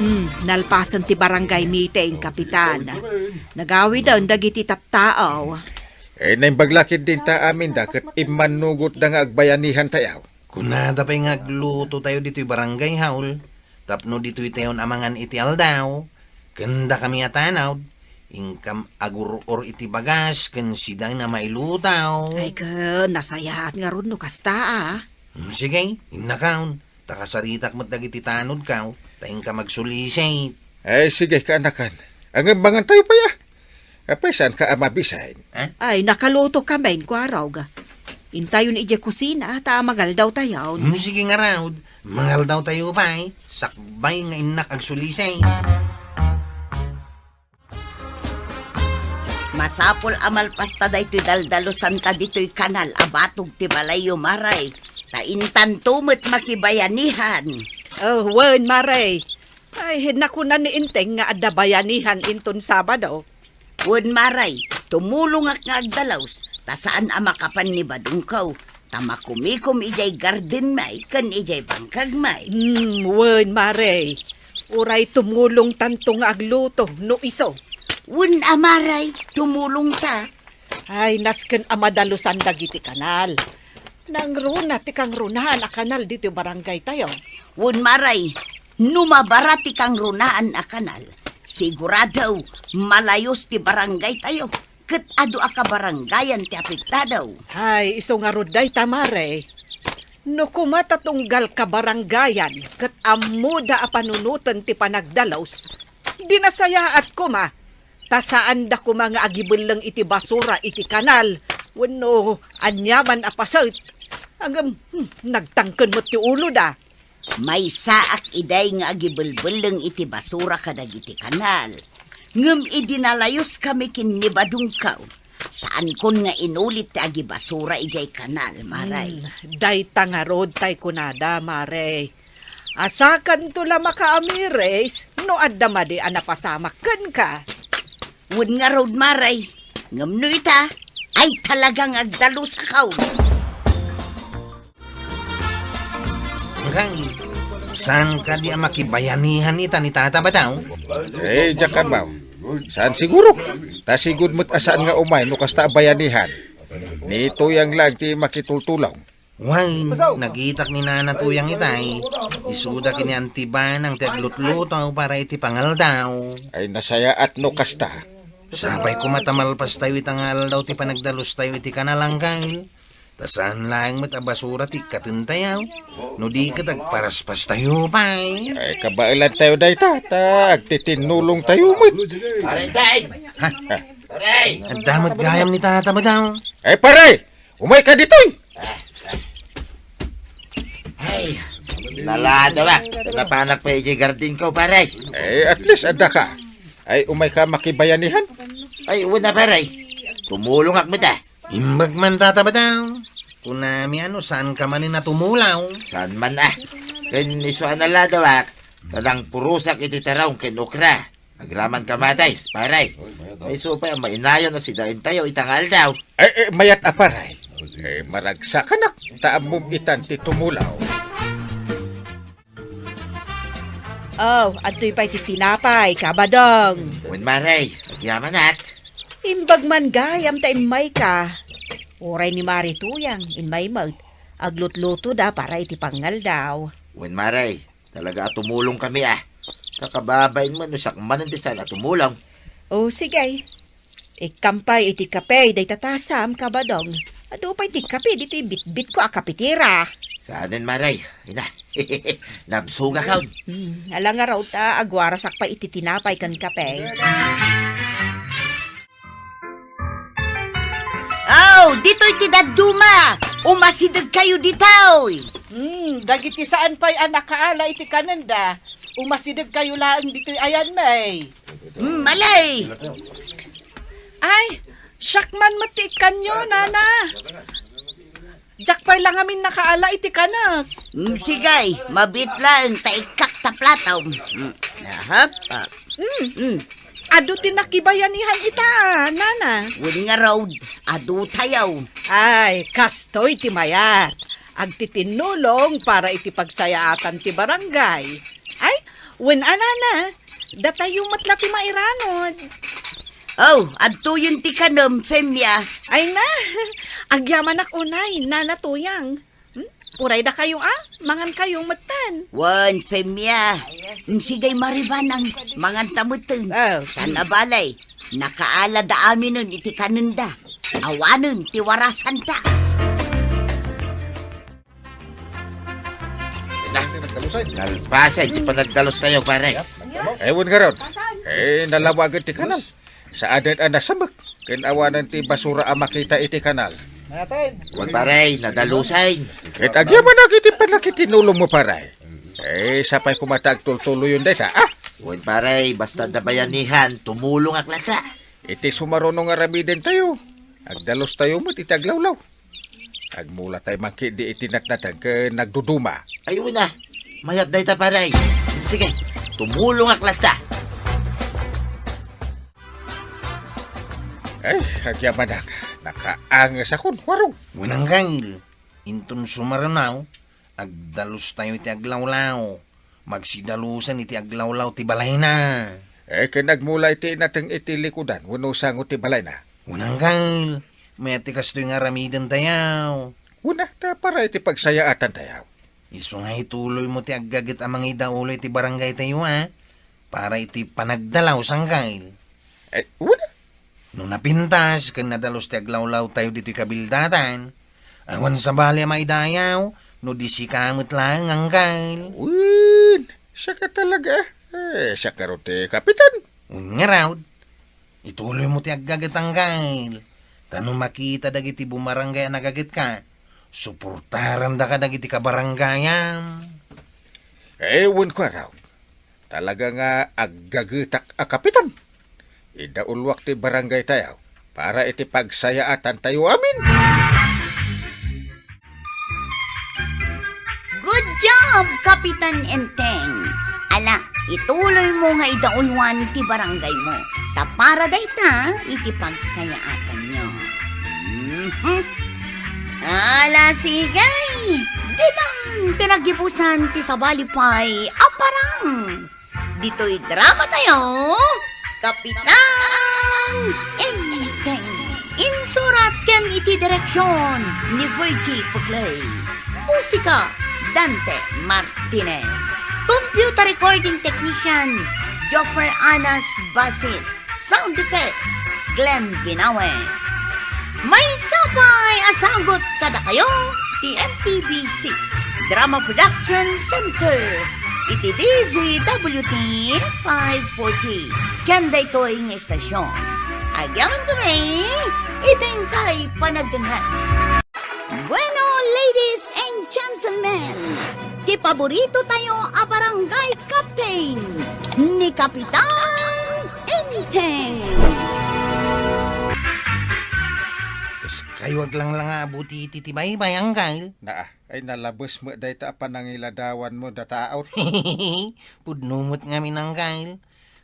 Hmm, nalpasen ti barangay meeting, Kapitan. Nagawiden dagiti tattao. Eh, naimbag la ketdin ta aminda ket immannugotda nga agbayanihantayo. Kunada pay nga aglutotayo ditoy barangay hall, tapno ditoytayon a mangan iti aldaw, ken dakami a tanod, inkam agur-or iti bagas ken sidaen a mailutaw. Ay, ken nasayaat ngarud no kasta, a. Hmm, sige, innakon. Ta kasaritak met dagiti tanodko, ta inka magsulisit. Ay, sige, kaanakan. Ngem mangantayo pay, a. Apay, saanka a mabisin? Ha? Ay, nakalutokamin, kuarog. Intayon idiay kusina, ta mangaldawtayon. Hmm, sige ngarud. Mangaldawtayo pay. Sakbay nga innak agsulisit. Masapul a malpasta daytoy daldalusanta ditoy kanal a batog ti balayyo, Maray. Ta intanto met makibayanihan. Oh, wen, Maray. Ay, nakuna ni Enteng nga adda bayanihan inton Sabado. Wen, Maray, tumulongak nga agdalus, ta saan a makapan ni Badongko. Ta makumikom idiay gardenmi ken idiay bangkagmi. Hmm, wen, Maray. Uray tumulongtanto nga agluto, no isu. Wen a, Maray, tumulongta. Ay, nasken a madalusan dagiti kanal. Nangruna ti kangrunaan a kanal ditoy barangaytayo. Wen, Maray, no mabara ti kangrunaan a kanal, sigurado, malayus ti barangaytayo. Ket adu a kabarangayan ti apektado. Hay, isu ngarud dayta, Mare. No koma ta tunggal kabarangayan ket ammoda a panunoten ti panagdalus, di nasayaat koma, ta saanda koma nga agibelleng iti basura iti kanal wenno aniaman a paset. Ngem, hmm, nagtangken met ti uloda. Maysaak idiay nga agibelbelleng iti basura kadagiti kanal. Ngem idi nalayuskami ken ni Badongko, saankon nga inulit ti agibasura idiay kanal, Mare. Hmm, dayta ngarud tay kunada, Mare. Asakanto la makaamiris no adda madi a napasamak kenka. Wen ngarud, Mare. Ngem no ita, ay talagang agdalusakon. Ngem, saan kadi a makibayanihan ita ni Tata Badong? Eh, diak ammo. Saan siguro? Ta sigud met a saan nga umay no kasta a bayanihan. Ni Tuyang lang ti makitultulong. Wen, nakitak ni Nana Tuyang itay, isuda ken ni Anti Banang ti aglutluto para iti pangaldaw. Ay, nasayaat no kasta. Sapay koma ta malpastayo ita nga aldaw ti panagdalustayo iti kanal, Angkel. Ta saan laeng met a basura ti ikkatentayo, no di ket agparaspastayo pay. Ay, kabaelantayo dayta, ta agtitinnulongtayo met. Pare, Tay! Ha? Pare! Adda met gayam ni Tata Badong. Ay, pare! Umayka ditoy! Ay, naladawak. Napanak pay idiay gardenko, pare. Eh, at least, adda ka. Ay, umayka makibayanihan? Ay, wen a, pare. Tumulongak met a. Imbag man, Tata Badong. Kunami a no saanka manen a tumulong. Saan man a. Ken isu a naladawak, ta nangpurosak iti terong ken okra. Agraman kamatis, pare. Ay, isu pay a mainayon a sidaentayo ita nga aldaw. Eh, eh, mayat a, pare. Eh, maragsakanak, ta ammom itan ti tumulong. Oh, adtoy pay ti tinapay, Kabadong. Wen, Mare, agyamanak. Imbag man gayam ta immayka. Uray ni Mare Tuyang, immay met. Aglutlutoda para iti pangaldaw. Wen, Mare, talaga a tumulongkami a. Kakababain met no siak manen ti saan a tumulong. Oh, sige. Ikkam pay iti kape dayta tasam, Kabadong. Adu pay ti kape ditoy bitbitko a kapetera. Saanen, Mare. Ina, nabsogakon. Hmm, ala ngarud ta agwarasak pay iti tinapay ken kape. Aw, ditoy ti dadduma! Umasidegkayo ditoy! Hmm, dagiti saan pay a nakaala iti kanenda, umasidegkayo laeng ditoy ayanmi. Hmm, malay! Ay, siak man met ti ikkanyo, nana. Diak pay la ngamin nakaala iti kanek. Mm, sige, mabiit laeng ta ikkak ta platom. Mm, ahap, ah. Mm. Mm. Adu ti nakibayanihan ita, nana. Wen ngarud, adutayo. Ay, kastoy ti mayat. Agtitinnulong para iti pagsayaatan ti barangay. Ay, wen a, nana, datayo met la ti mairanod. Oh, adtoyen ti kanem, Femia. Ay na, agyamanak unay, nana Tuyang. Hmm? Uray dakayo a, mangan kayo metten. Wen, Femia. Sige, Maribanang, mangan ta metten. Oh. Saan a bale, nakaalada aminen iti kanenda. Awanen ti warasanta. Nalpasen ti panagdalustayo, pare. Ay, wen ngarud. Eh, nalawagen ti kanal. Saanen a nasemek, ken awanen ti basura a makita iti kanal. Wen, pare, nadalusen. Ket agyamanak iti pannakitinnulongmo, pare. Eh, sapay koma ta agtultuloyon dayta, ah? Wen, pare, basta adda bayanihan, tumulongak latta. Iti sumaruno nga aramidentayo, agdalustayo met iti aglawlaw. Agmulatayo man ketdi iti natnateng ken nagduduma. Ay, wen a. Mayat dayta, pare. Sige, tumulongak latta. Ay, agyamanak, nakaangesakon, Warog. Wen, Anggail, inton sumaruno, agdalustayo iti aglawlaw. Magsidalusen iti aglawlaw ti balayna. Eh, ken agmula iti nateng iti likudan wenno sango ti balayna. Wen, Anggail, mayat ti kastoy nga aramidentayo. Wen a, ta para iti pagsayaatan tayo. Isu nga ituloymo ti aggaget a mangidaulo iti barangaytayo, a, para iti panagdalaw, Anggail. Eh, wen a. No napintas ken nadalus ti aglawlawtayo ditoy kabildatan, awan sabali a maidayaw no di sika met laeng, Anggail. Wen, siaka talaga. Eh, siak ngarud ti kapitan. Wen ngarud, ituloymo ti aggaget, Anggail. Ta no makita dagiti bumaranggay a nagagetka, suportarandaka dagiti kabaranggayam. Eh, wen, Kuarog. Talaga nga aggagetak a kapitan. Idauluak ti barangaytayo para iti pagsayaatantayo amin. Good job, Kapitan Enteng! Ala, ituloymo nga idauluan ti barangaymo, ta para dayta iti pagsayaatanyo. Mhm. Ala, sige! Ditan ti naggibusan ti sabali pay a parang. Ditoy dramatayo, Kapitan Enteng. Insurat ken iti direksion ni Virgie Puclay. Musika, Dante Martinez. Computer recording technician, Jopper Anas Basit. Sound effects, Glenn Binawe. Maysa pay a sagut kadakayo ti M P B C Drama Production Center iti D Z W T five forty. Ken daytoy nga istasyon, agyamankami iti inkay panagdengngeg. Bueno, ladies and gentlemen, ti paborito tayo a barangay captain, ni Kapitan Enteng. Kas kayo aglanglanga a butiti ti baybay, Anggail. Naa, ay nalabes met dayta a panangiladawanmo, dataon. Pudno met ngamin, Anggail.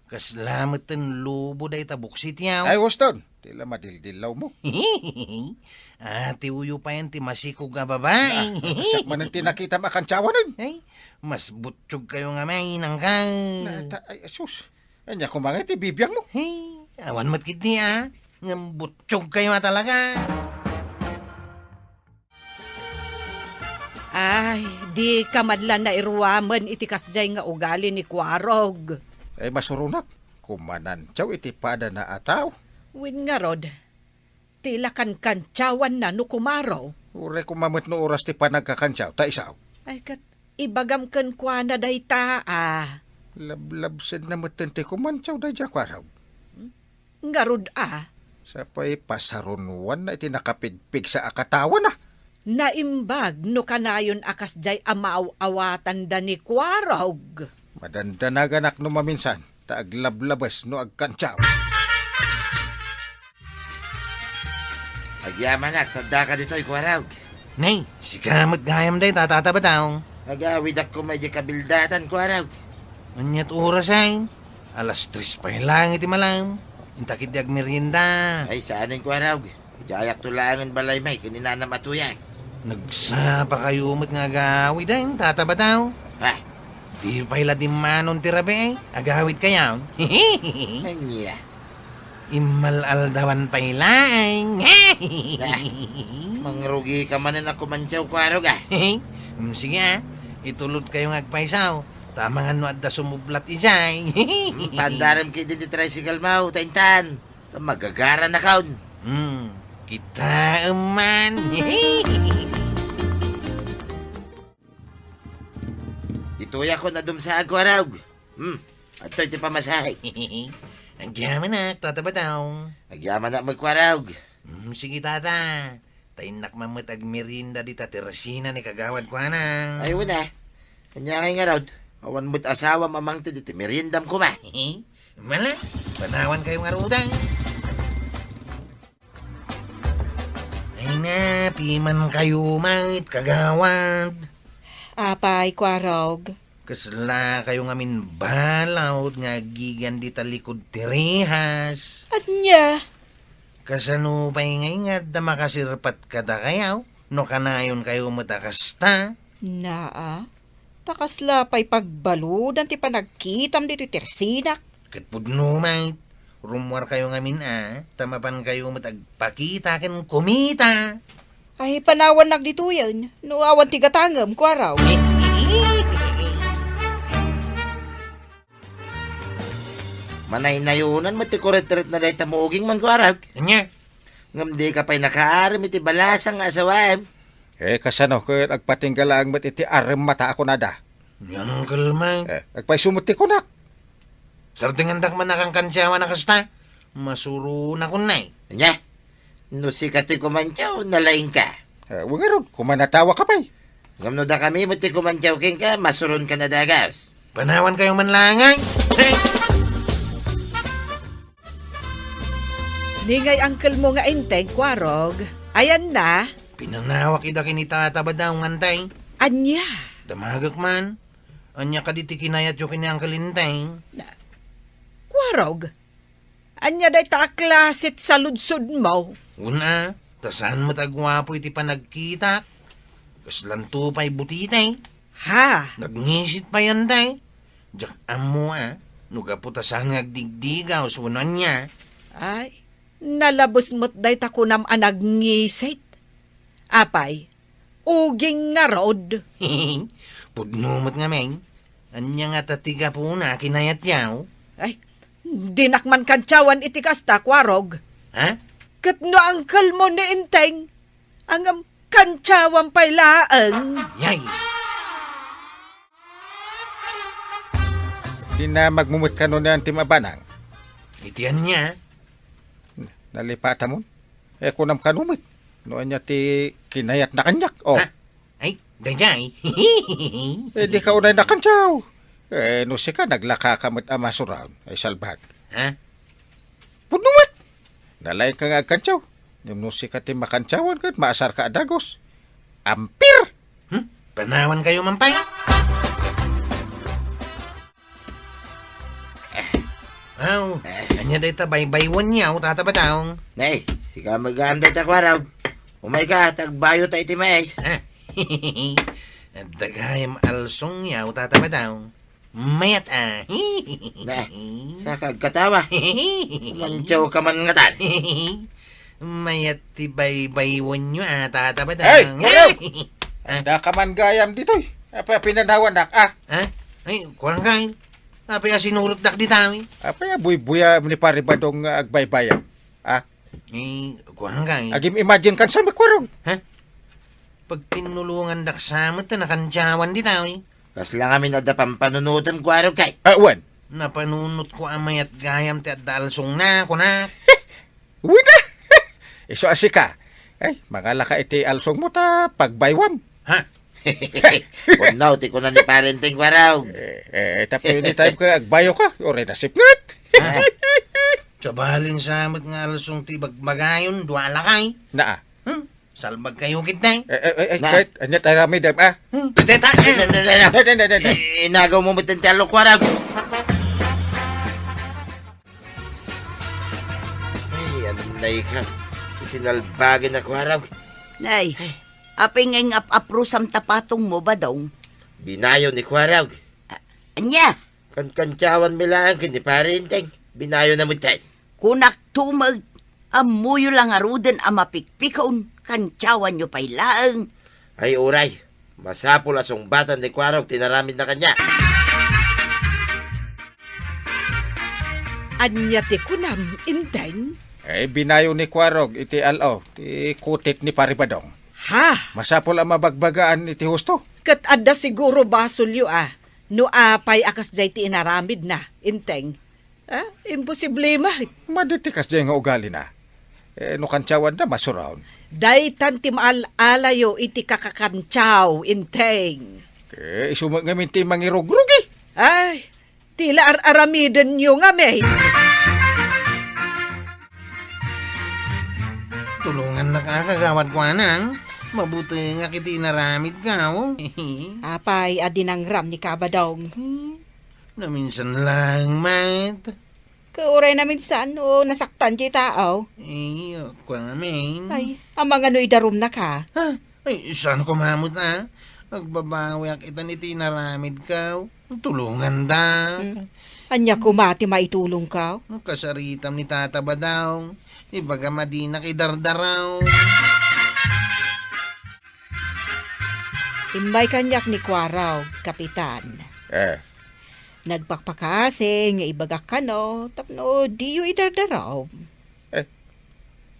Kasla met ten lubo dayta buksityaw. Ay, Houston, ti la madildillawmo. Ah, ti uyo payen ti masikog a babai. Ah, siak manen ti nakitam a kantsawanen. Ay, mas butsyog kayo ngamin, Anggail. Nata, ay, sus. Ania koma nga ti bibiangmo? Hey, awan met ketdi, ah. Ngem butsyog kayo, ah, talaga. Ay, dika man la nairuamen iti kasdiay nga ugali ni Kuarog. Ay, masuronak, kumanantsaw iti padana a tao. Wen ngarud, ti la kankantsawanna no kumaro. Uray koma met no oras ti panagkakantsaw, ta isu. Ay, ket ibagam kenkuana dayta, a. Lablabsenna metten ti kumantsaw daydiay a Kuarog. Ngarud a. Sapay pasarunoanna iti nakapigpigsa a katawana. Naimbag no kanayon a kasdiay a maaw-awatanda ni Kuarog. Madandanaganak no maminsan, ta aglablabes no agkantsaw. Agyamanak, ta addaka ditoy, Kuarog. Nay, sika met gayam dayta, Tata Batang. Agawidak koma idiay kabildatan, Kuarog. Aniat oras ay? Alas tres pay laeng iti malam. Inta ketdi agmerienda. Ay, saanen, Kuarog. Idiayakto laengen balay may ken ni Nanam a Tuyang. Nagsapakayo met nga agawiden, Tata Badaw. Ha? Di pay la dimmanon ti rabii, agawidkayo. Ania? Immal-aldawan pay laeng. Ah, mangrugika manen a Kumantiaw, Kuarog, a. Mm, sige, a. Itulodkayo nga agpayso. Ta amangan no adda sumublat idiay. Mm, pandarem ketdi ti tricycle mo, ta intan. Ta magagaranakon. Hmm, kitaem man. Ditoyakon a dumsaag, Kuarog. Hmm, adtoy ti pamasahe. Agyamanak, Tata Badaw. Agyamanak met, Kuarog. Hmm, sige, Tata. Ta innak man met agmerienda dita ti resina ni Kagawad Kuanang. Ay, wen a. Ania ngay ngarud? Awan met asawam a mangted iti meriendam koma. Mala, panawankayo ngaruden. Ay na, pimankayo met, Kagawad. Apay, Kuarog? Kaslakayo ngamin balawd nga agigan dita likud ti rihas. Ania? Kasano pay ngay nga adda makasirpat kadakayo no kanayonkayo met a kasta? Naa, ta kasla pay pagbaludan ti panagkitam ditoy ti resinak. Ket pudno met, rummuarkayo ngamin a, ta mapankayo met agpakita ken kumita. Ay, panawannak ditoyen, no awan ti gatangem, Kuarog. Manaynayonan met ti kuretretna dayta muugingmo, Kuarog. Ania? Ngem dika pay nakaarem iti balasang nga asawaem. Eh, kasano ket agpatingga laeng met iti aremmata a kunada? Ni Uncle Mike. Eh, agpayso met ti kunak. Sardengandak man a kankantiawan a kasta. Masuronakon, nay. Ania? No sika ti kumantiaw, nalaingka. Eh, wen ngarud, kumanatiawka pay. Ngem no dakami met ti kumantiaw kenka, masuronka a dagus. Panawankayo man laeng, ay. Hey! Ni ngay uncle mo nga Enteng, Kuarog? Ayanna? Pinanawak ida ken ni Tata Badaw nga Enteng. Ania? Damagek man. Ania kadi ti kinayatyo ken ni Uncle Enteng? Na, Kuarog, ania dayta a klase ti saludsodmo? Wen a, ta saan met a guapo iti panagkitak. Kaslanto pay butiti. Ha? Nagngisit pay, Enteng. Diak ammo a, no gapu ta saan nga agdigdigaw wenno ania. Ay, nalabes met dayta kunam a nagngisit. Apay, uging ngarud. Pudno met ngamin. Ania ngata ti gapuna a kinayatyo? Ay, dinak man kantiawan iti kasta, Kuarog. Ha? Ket no uncle mo ni Enteng, ngem kantiawam pay laeng. Yay! Dinamagmo met kano ni Auntie Mabanang? Iti ania? Nalipatamon? Eh, kunam kano met. No ania ti kinayatna kaniak? Oh. Ha? Ay, daydiay. Eh, dika unay nakantiaw. Eh, no sika, naglakaka met a masuron. Ay, salbag. Ha? Pudno met! Nalaingka nga agkantiaw. Ngem no sika ti makantiawan ket maasarka a dagus. Ampir! Hmm? Panawankayo man pay. Aw, ania dayta baybaywenyo, Tata Badaw? Nay, sika met gayam dayta, Kuarog. Umayka, ta agbayota iti mais. Ah, adda gayam alsongyo, Tata Badaw. Mayat a. Na, saka agkatawa. Mantiawka man ngatan. Mayat ti baybaywenyo a, Tata Badaw. Hey, Kuarog! Ah. Adda ka man gayam ditoy. Apay a pinanawanak, ah? Ah? Ay, kuan kay. Apay a sinurotdak dita, eh? Apay a buybuya ni Pare Badong nga agbaybayam, ah? Eh, kuan kay. Agim-imagine kan sa, Kuarog. Ha? Pagtinnulongandak sa met ta nakantiawan dita, eh. Kasla ngamin adda pampanunotem, Kuarog, kay. Ah, wen. Napanunotko a mayat gayam ti adda alsongna, kuna. Wen a. Isu a sika. Ay, mangalaka iti alsongmo ta pagbaywam. Ha? Pudno ti kuna ni Pare Enteng, Kuarog. Eh, eh, tapno anytime ka agbayoka, uray nasipnget. Ha? Sabali sa met nga alsong ti bagbagayon, dua lakay. Naa. Hmm? Salbagkayo ketdi. Eh, eh, eh, eh, Na. Kahit, anya tayo ramidem, ah? Hmm? Teta, eh. Na, na, na, na. Na, na, na, na, na. Eh, inagaw mo met ti alok, Kuarog. Nay, ika, isinalbagi na, Kuarog. Nay, apay nga ing-ap-aprusam ta patongmo, Badong? Binayo ni Kuarog. A-, ania? Kan-, kantiawanmi laeng ken ni Pare Enteng. Binayo na met, tay. Kunak tumeg, ammoyo la ngaruden a mapikpikon, kantiawanyo pay laeng. Ay, uray. Masapul a sungbatan ni Kuarog ti inaramidna kaniak. Ania ti kunam, Enteng? Eh, binayo ni Kuarog iti al-o, ti kutit ni Pare Badong. Ha? Masapul a mabagbagaan iti husto. Ket adda siguro basolyo a, no apay a kasdiay ti inaramidna, Enteng. Ah, imposible met. Madi ti kasdiay nga ugalina. Eh, no kantiawanda, masuron. Daytan ti maal-alayo iti kakakantiaw, Enteng. Eh, isu met ngamin ti mangirugrugi. Ay, ti la ar-aramidenyo ngamin. Tulongannaka, Kagawad Kuanang. Mabutengak iti inaramidko. Apay a dinangram ni Kabadong? Hmm, naminsan laeng met. Ket uray naminsan, o nasaktan ti tao? Eh, kua ngamin. Ay, amangan no idarumnaka? Ha? Ay, saan ko mamut, a? Agbabawiak itan iti inaramidko. Tulonganda. Hmm. Ania koma ti maitulongko? Kasaritam ni Tata Badong. Ibagam a dinak idardarum. Immay kaniak ni Kuarog, Kapitan. Eh. Nagpakpakaasi nga ibagak kano tapno diyo idardarum. Eh,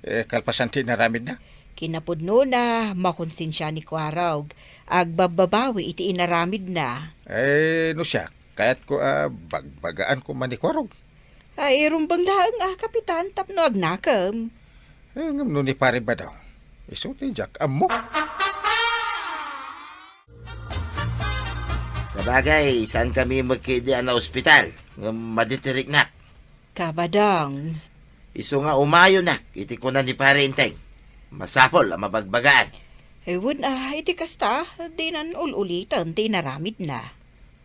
eh, kalpasan ti inaramidna? Kinapudnona, makonsensia ni Kuarog. Agbabbabawi iti inaramidna. Eh, no siak, kayatko a bagbagaanko man ni Kuarog. Ay, rumbeng laeng a, Kapitan, tapno agnakem. Eh, ngem no ni Pare Badong, isu ti diak ammo. Sabagay, saankami met ketdi a naospital, ngem madi ti riknak. Kabadong. Isu nga umayonak iti kuna ni Pare Enteng. Masapul a mabagbagaan. Eh, wen a, iti kasta, dinan ul-uliten ti inaramidna.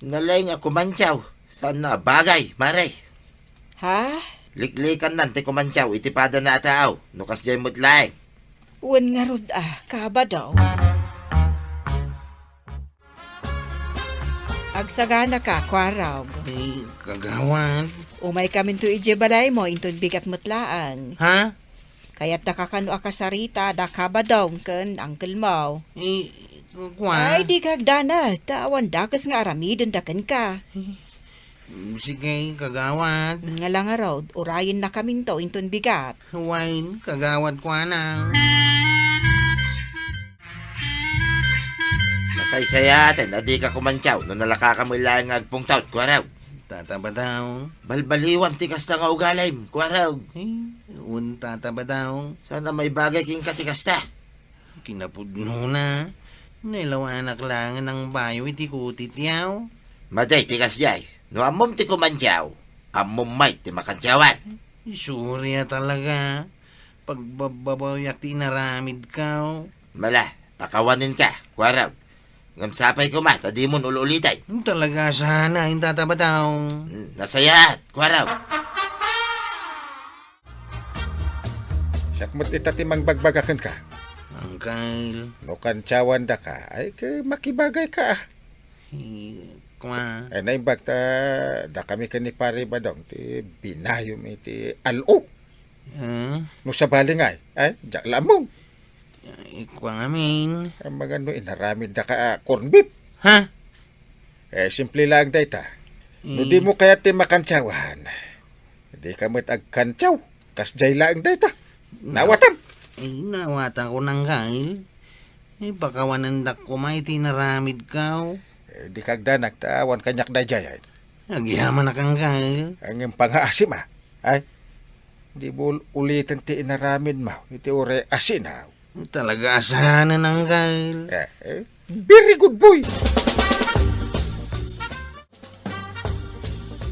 Nalaing a kumantiaw, saanna a bagay, Mare. Ha? Liklikannan ti kumantiaw iti padana a tao, no kasdiay met laeng. Wen ngarud a, Kabadong. Agsaganaka, Kuarog. Eh, Kagawad. Umaykaminto idiay balaymo, inton bigat met laeng. Ha? Kayatdaka kano a kasarita da Kabadong ken uncle mo. Eh, kua? Ay, dika agdanag, ta awan dakes nga aramidenda kenka. Eh, sige, Kagawad. Nga la ngarud, urayennakaminto inton bigat. Wen, Kagawad Kuanang. Nasaysayaaten a dika kumantiaw no nalakaka met laeng nga agpungtot, Kuarog. Tata Badong. Balbaliwam ti kasta nga ugalim, Kuarog. Eh, wen, Tata Badong. Saan a maibagay kenka ti kasta. Kinapudnona, nailawanak laeng a nangbayo iti kutityo. Madi ti kasdiay, no ammom ti kumantiaw, ammom met ti makantiawan. Sorry a talaga. Pagbabbabawiak ti inaramidko. Mala, pakawanenka, Kuarog. Ngem sapay koma ta dimon ul-uliten. Talaga sana, inta ta bataw. Hmm, nasayaat, Kuarog. Siak met ita ti mangbagbaga kenka. Angkel. No kantiawandaka, ay, ke, makibagayka, a. Eh, kua. Ay, naimbag ta, dakami ken ni Pare Badong ti binayom iti al-o. Ah? No sabali ngay, ay, diak la ammom. Ay, kua ngamin. Amangan no inaramiddaka a corned beef. Ha? Eh, simple laeng dayta. No, eh, dimo kayat ti makantiawan, dika met agkantiaw. Kasdiay laeng dayta. Nawatam. Eh, nawatanko, Angkel. Eh, pakawanendak koma iti inaramidko. Eh, dika agdanag ta awan kaniak daydiay. Agyamanak, Angkel. Ngem pangaasim, a. Ay, dimo uliten ti inaramidmo iti uray asin, a. Talaga a saanen, Angkel. Eh, eh, very good boy.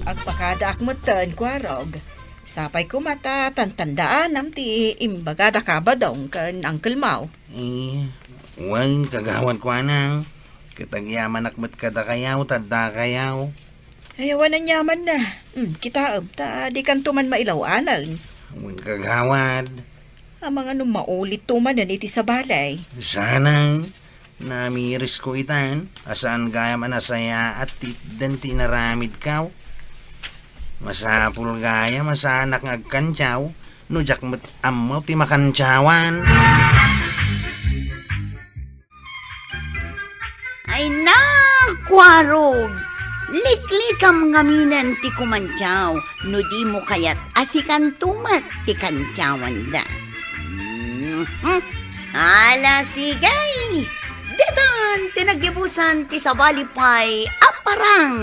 Agpakadaak metten, Kuarog. Sapay koma ta tantandaanam ti imbagada ka Badong ken Uncle Mau. Eh, wen, Kagawad Kuanang. Ket agyamanak met kadakayo, ta addakayo. Ay, awan aniamanna. Hmm, kitaem, ta dikanto man mailaw-anen. Wen, Kagawad. Amangan no maulitto manen iti sabali. Sana, namirisko itan, a saan gayam a nasayaat ti itdan ti inaramidko. Masapul gayam a saanak nga agkantiaw, no diak met ammo ti makantiawan. Ay, nakuarog! Liklikam ngaminen ti kumantiaw no dimo kayat a sikanto met ti kantiawanda. Mhm. Ala, sige! Ditan ti naggibusan ti sabali pay a parang.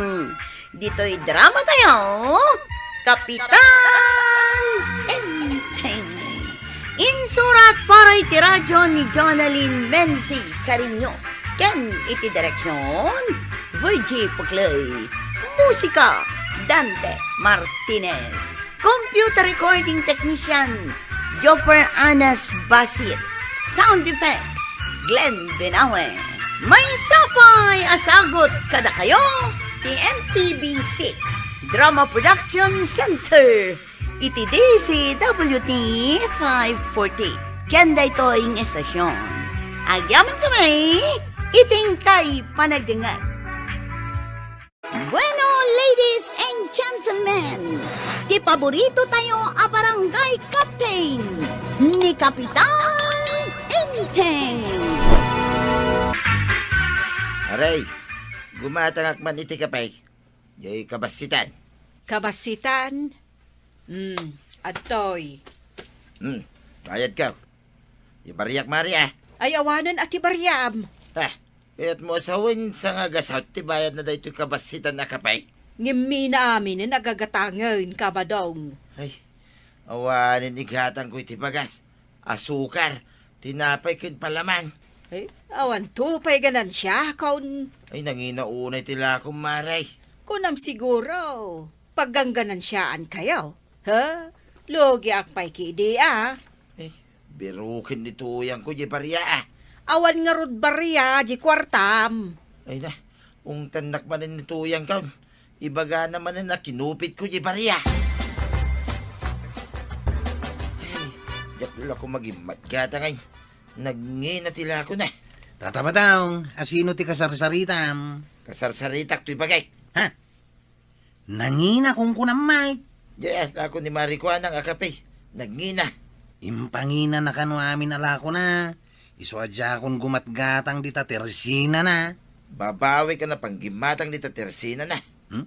Ditoy drama tayo, Kapitan Enteng. Insurat para iti radyo ni Jonalyn Menzi Cariño ken iti direksyon, Virgie Puclay. Musika, Dante Martinez. Computer recording technician, Joffer Anas Basit. Sound effects, Glenn Benawe. Maysa pay a sagut kadakayo ti M P B C Drama Production Center iti D Z W T five forty. Ken daytoy nga estasyon, agyaman kami iti inkay panagdengngeg. Bueno, ladies and gentlemen, ti paborito tayo a barangay captain, ni Kapitan Enteng. Aray, gumatangak man iti kape. Jay kabassitan. Kabassitan? Hmm, adtoy. Hmm, bayadko. Ibariak, Mari, ah. Ay, awanen a ti bariam. Ah, kayat mo asawen sa nga gasat ti bayad na daytoy kabassitan a kape. Ngimmi na aminen agagatangen, kabadong. Ay, awanen igatangko iti bagas. Asukar, tinapay ken palaman. Eh, awan to pay ganansia, kon. Ay, nangina unay ti lakom, Mari. Kunam siguro, paggangganansiaan kayo. Ha? Lugiak pay kidi, ah. Eh, biruken ni tuyangko, di baria, ah. Awan ngarud baria, di kuartam. Ay na, ungtannak manen ni tuyangko. Ibagana manen a kinupitko, di baria. Ay, diak la ko magimmat kata ngay. Nagngina ti lako na. Tata Badong, asino ti kasarsaritam? Kasarsaritak toy bagik. Ha? Nangina kunkunam met. Diay lako ni Mari Kuanang a kape. Nagngina. Impangina na kano amin a lako na. Isu a diakon gumatgatang dita tersina na. Babawi ka na panggimmatang dita tersina na. Hmm?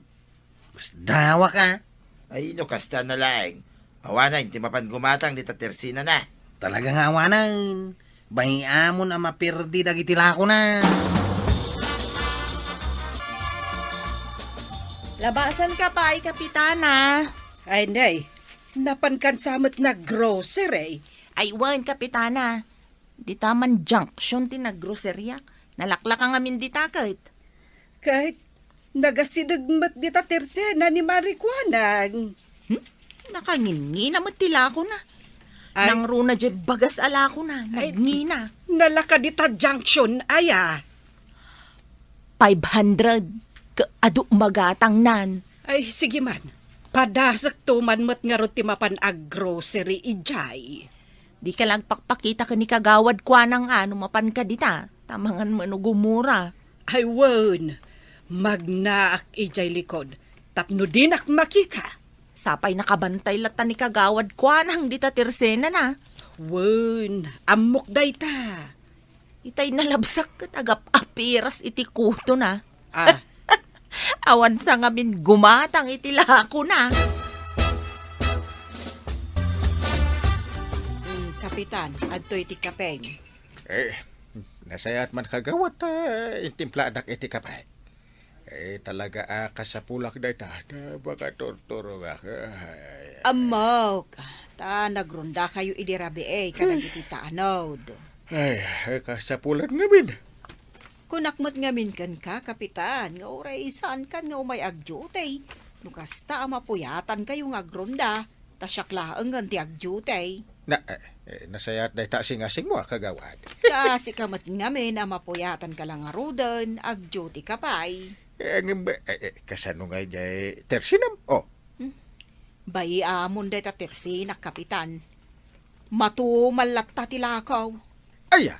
Mas dawak a. Ay, no kasta na laeng. Awanen ti mapan gumatang dita tersina na. Talaga nga awanen. Bay-amon a maperdi dagiti lakona. Labasan ka pay, Kapitana. Ay, nay. Napan kan sa met naggrocery. Ay, wen, Kapitana. Dita man junction ti naggroceria. Nalaklaka ngamin dita ket. Ket nagasideg met dita tersena ni Mari Kuanang. Hmm? Nakangingina met ti lakona. Ay. Nangruna diay bagas a lakona. Ay, nagngina. Nalaka dita junction, aya. Five hundred. Ka-, adu magatangnan. Ay, sige man. Padasekto man met ngarud ti mapan aggrocery idiay. Dika la agpakpakita ken ni Kagawad Kuanang a no mapanka dita, ta mangan met no gumura. Ay wen, magnaak idiay likod tapno dinak makita. Sapay nakabantay latta ni Kagawad Kuanang dita tersenana. Wen, ammok dayta. Itay nalabsak ket agap-apiras iti kutona. Ah. Awan sa ngamin gumatang iti lakona. Mm, Kapitan, adtoy ti kapeng. Eh, nasayaat man kagawad ta intimpladak iti kape. Eh, talaga a kasapulak dayta. Ta makaturturogak. Ay, ay. Ammok, ta nagrondakayo idi rabii kadagiti taanod. Ay, ay, kasapulan ngamin. Kunak met ngamin kenka, Kapitan, nga uray saankan nga umay agduty. No kasta a mapuyatankayo nga agronda, ta siak laengen ti agduty. Na, eh, eh, nasayaat dayta a singasingmo a kagawad. Kaasika met ngamin a mapuyatanka la ngaruden, agduty ka pay. Eh, ngem, eh, eh, kasano ngay diay tersinam? Oh. Hmm. Bay-amon dayta tersinak, Kapitan. Matumal latta ti lakaw. Aya?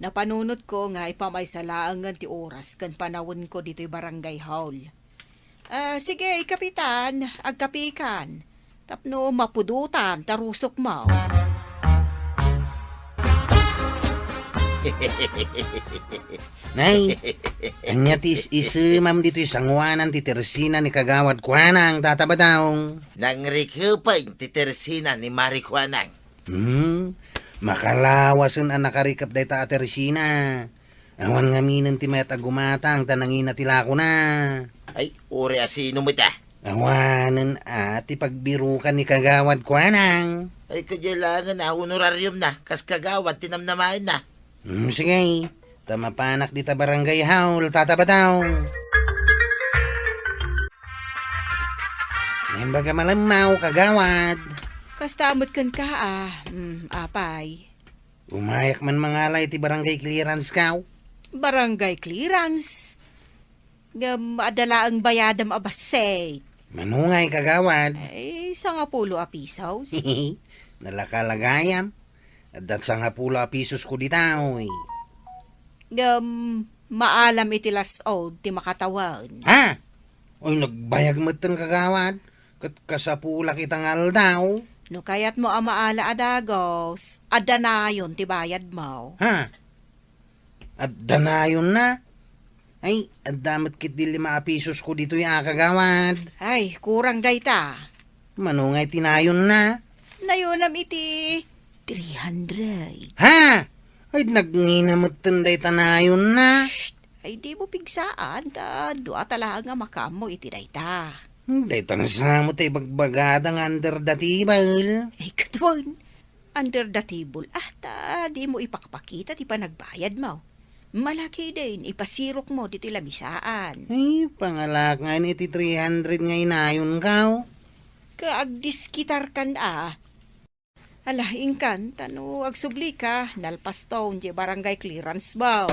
Napanunotko nga ipamaysa laengen ti oras ken panawenko ditoy barangay hall. Ah, sige, Kapitan, agkapikan. Tapno mapudotan ta rusokmo. Nay, ania ti is-isemam ditoy sangoanan ti tersina ni Kagawad Kuanang, Tata Badong? Nangrikupeng ti tersina ni Mari Kuanang. Hmm, makalawasen a nakarikep dayta a tersina. Awan ngaminen ti mayat a gumatang ta nangina ti lakona. Ay, uray a sino met a? Awanen a ti pagbirukan ni Kagawad Kuanang. Ay, kadiay laengen a honorariumna, kas kagawad ti namnamaenna. Hmm, sige. Ta mapanak dita barangay hall, Tata Badong. Imbaga malemmaw, Kagawad. Kasta met kenka, a. Hmm, apay. Umayak man mangala iti barangay clearance, kaw. Barangay clearance? Ngem adda laeng bayadem a bassit. Mano ngay, Kagawad? Ay, sangapulo a pisos. Nalaka la gayam. Adda sangapulo a pisosko dita, oy. Ngem maalam iti las-od ti makatawen. Ha? Oy, nagbayag metten, Kagawad. Ket kasapulak ita nga aldaw. No kayatmo a maala a dagus, adda nayon ti bayadmo. Ha? Adda nayonna? Ay, adda met ketdi lima a pisosko ditoy a, Kagawad. Ay, kurang dayta. Mano ngay ti nayonna? Nayonam iti three hundred. Ha? Ay, nagngina metten dayta nayonna. Shh! Ay, dimo pigsaan, ta dua ta laeng a makaammo iti dayta. Hmm, dayta nasamo ta ibagbagada nga under the table. Ay, ket wen, under the table, ah, ta dimo ipakpakita ti panagbayadmo. Malakiden, ipasirokmo ditoy lamisaan. Ay, pangalak ngay iti three hundred nga inayonko. Kaagdiskitarkan, a. Ala, inkan, ta no agsublika, nalpaston diay barangay clearance mo.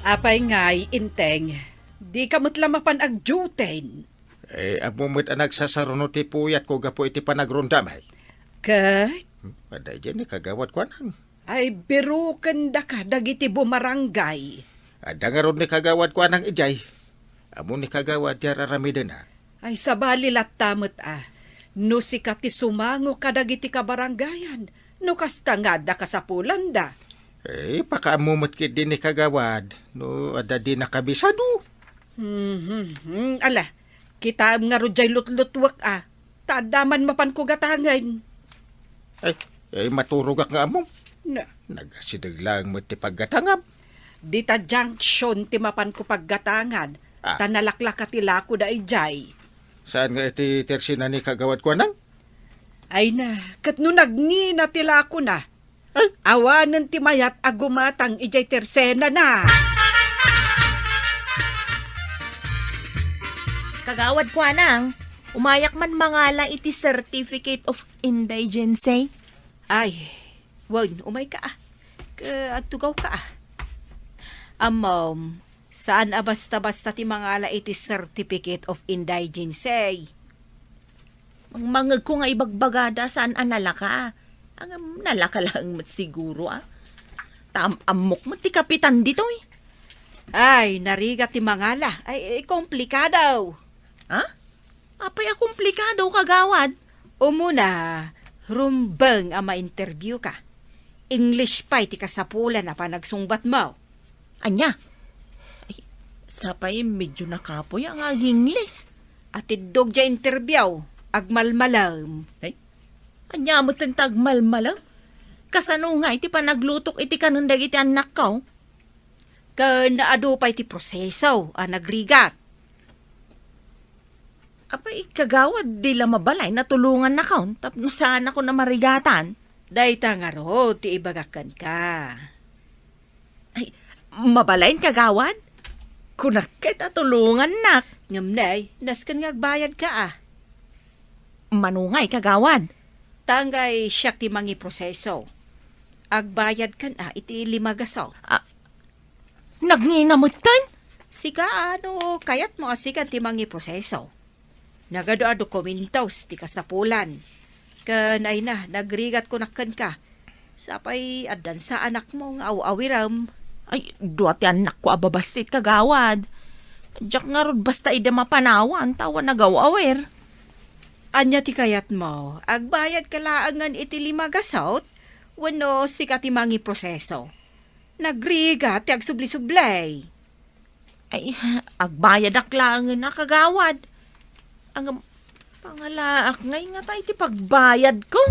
Apay ngay, Inteng, dika met la mapan agdiuten? Eh, ammo met a nagsasaruno ti puyatko gapu iti panagrondam, ay. Ket? Hmm, adda idiay ni Kagawad Kuanang. Ay, birukendaka dagiti bumarangay. Adda ngarud ni Kagawad Kuanang idiay. Ammo ni Kagawad ti ar-aramidenna. Ay, sabali latta met a. No sika ti sumango kadagiti kabarangayan, no kasta nga adda kasapulanda. Eh, pakaammo met ketdi ni Kagawad, no adda di nakabisado. Mhm, hmm, ala, kitaem ngarud diay lutlutuek a. Ta adda man mapanko gatangen. Ay, ay, maturogak nga ammom. Na. Nagasideg laeng met ti paggatangam. Dita junction ti mapanko paggatangan, ah, ta nalaklaka ti lakoda idiay. Saan nga iti tersina ni Kagawad Kuanang? Ay na, ket no nagngina ti lakona, Ay. Awanen ti mayat a gumatang idiay tersenana. Kagawad Kuanang, umayak man mangala iti Certificate of Indigency. Ay, wen, umayka, a. Ke, agtugawka, a. Ammom, saan a basta-basta ti mangala iti Certificate of Indigency. Mangmangegko nga ibagbagada saan a nalaka. Ngem nalaka laeng met siguro, a. Ta am-ammok met ti kapitan ditoy. Ay, narigat ti mangala. Ay, eh, komplikado. Ha? Apay a komplikado, kagawad? Umuna, rumbeng a ma-interview ka. English pay ti kasapulan a panagsungbatmo. Ania? Ay, sapay medyo nakapuy nga ag-Ingles. Atiddog diay interview, agmalmalem. Ay, ania met ta agmalmalem? Kasano nga iti panaglutok iti kanen dagiti annakko? Ken adu pay ti proseso a nagrigat. Apay, kagawad, di la mabalay natulongannakon tapno saanakon a marigatan? Dayta ngarud ti ibagak kenka. Ay, mabalin, kagawad? Kunak ket a tulongannak. Ngem nay, nasken nga agbayadka, a. Mano ngay, kagawad? Tanggay siak ti mangiproseso. Agbayadkan, a, iti lima gaso. A, nagngina metten? Sika, a, no kayatmo a sikan ti mangiproseso. Nagadu a dokumentos ti kasapulan. Ken ay na, nagrigat ko nak kenka. Sapay addan sa anakmo nga aw-awirem. Ay, dua ti annakko a babassit, kagawad. Diak ngarud basta ida mapanawan, ta awan nagaw-awir. Ania ti kayatmo? Agbayadka laengen iti lima gasot? Wenno sika ti mangiproseso? Nagrigat ti agsubli-subli. Ay, agbayadak laengen a, kagawad. Ngem, pangalaak ngay ngata iti pagbayadko.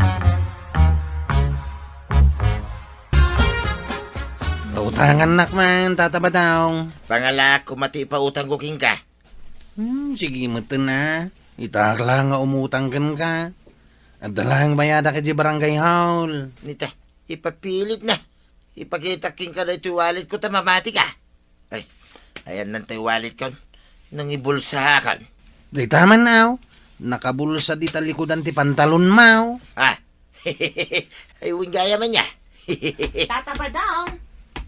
Pautangannak man, Tata Badong. Pangalaak koma ti ipautangko kenka. Hmm, sige metten a. Itak la nga umutang kenka. Adda lang bayadak iti barangay hall. Nita, ipapilit na. Ipakitak kenka daytoy walletko ta mamatika. Ay, ayanna tay walletkon. Nangibulsakon. Dayta man, aw. Nakabulsa dita likudan ti pantalonmo. Ah. Ay, wen gayam ania. Tata Badong,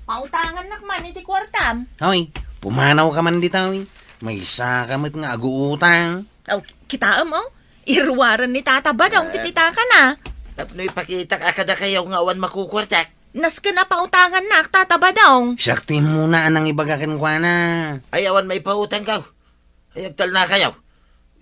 pautangannak man iti kuartam. Hoy, pumanawka man dita, hoy. Maysaka met nga aguutang. Aw, kitaem, o. Iruaren ni Tata Badong ti pitakana. Tapno ipakitak a kadakayo nga awan makukuartak. Nasken a pautangannak, Tata Badong. Siak ti immuna a nangibaga kenkuana. Ay, awan maipautangko. Ay, agtalnakayo.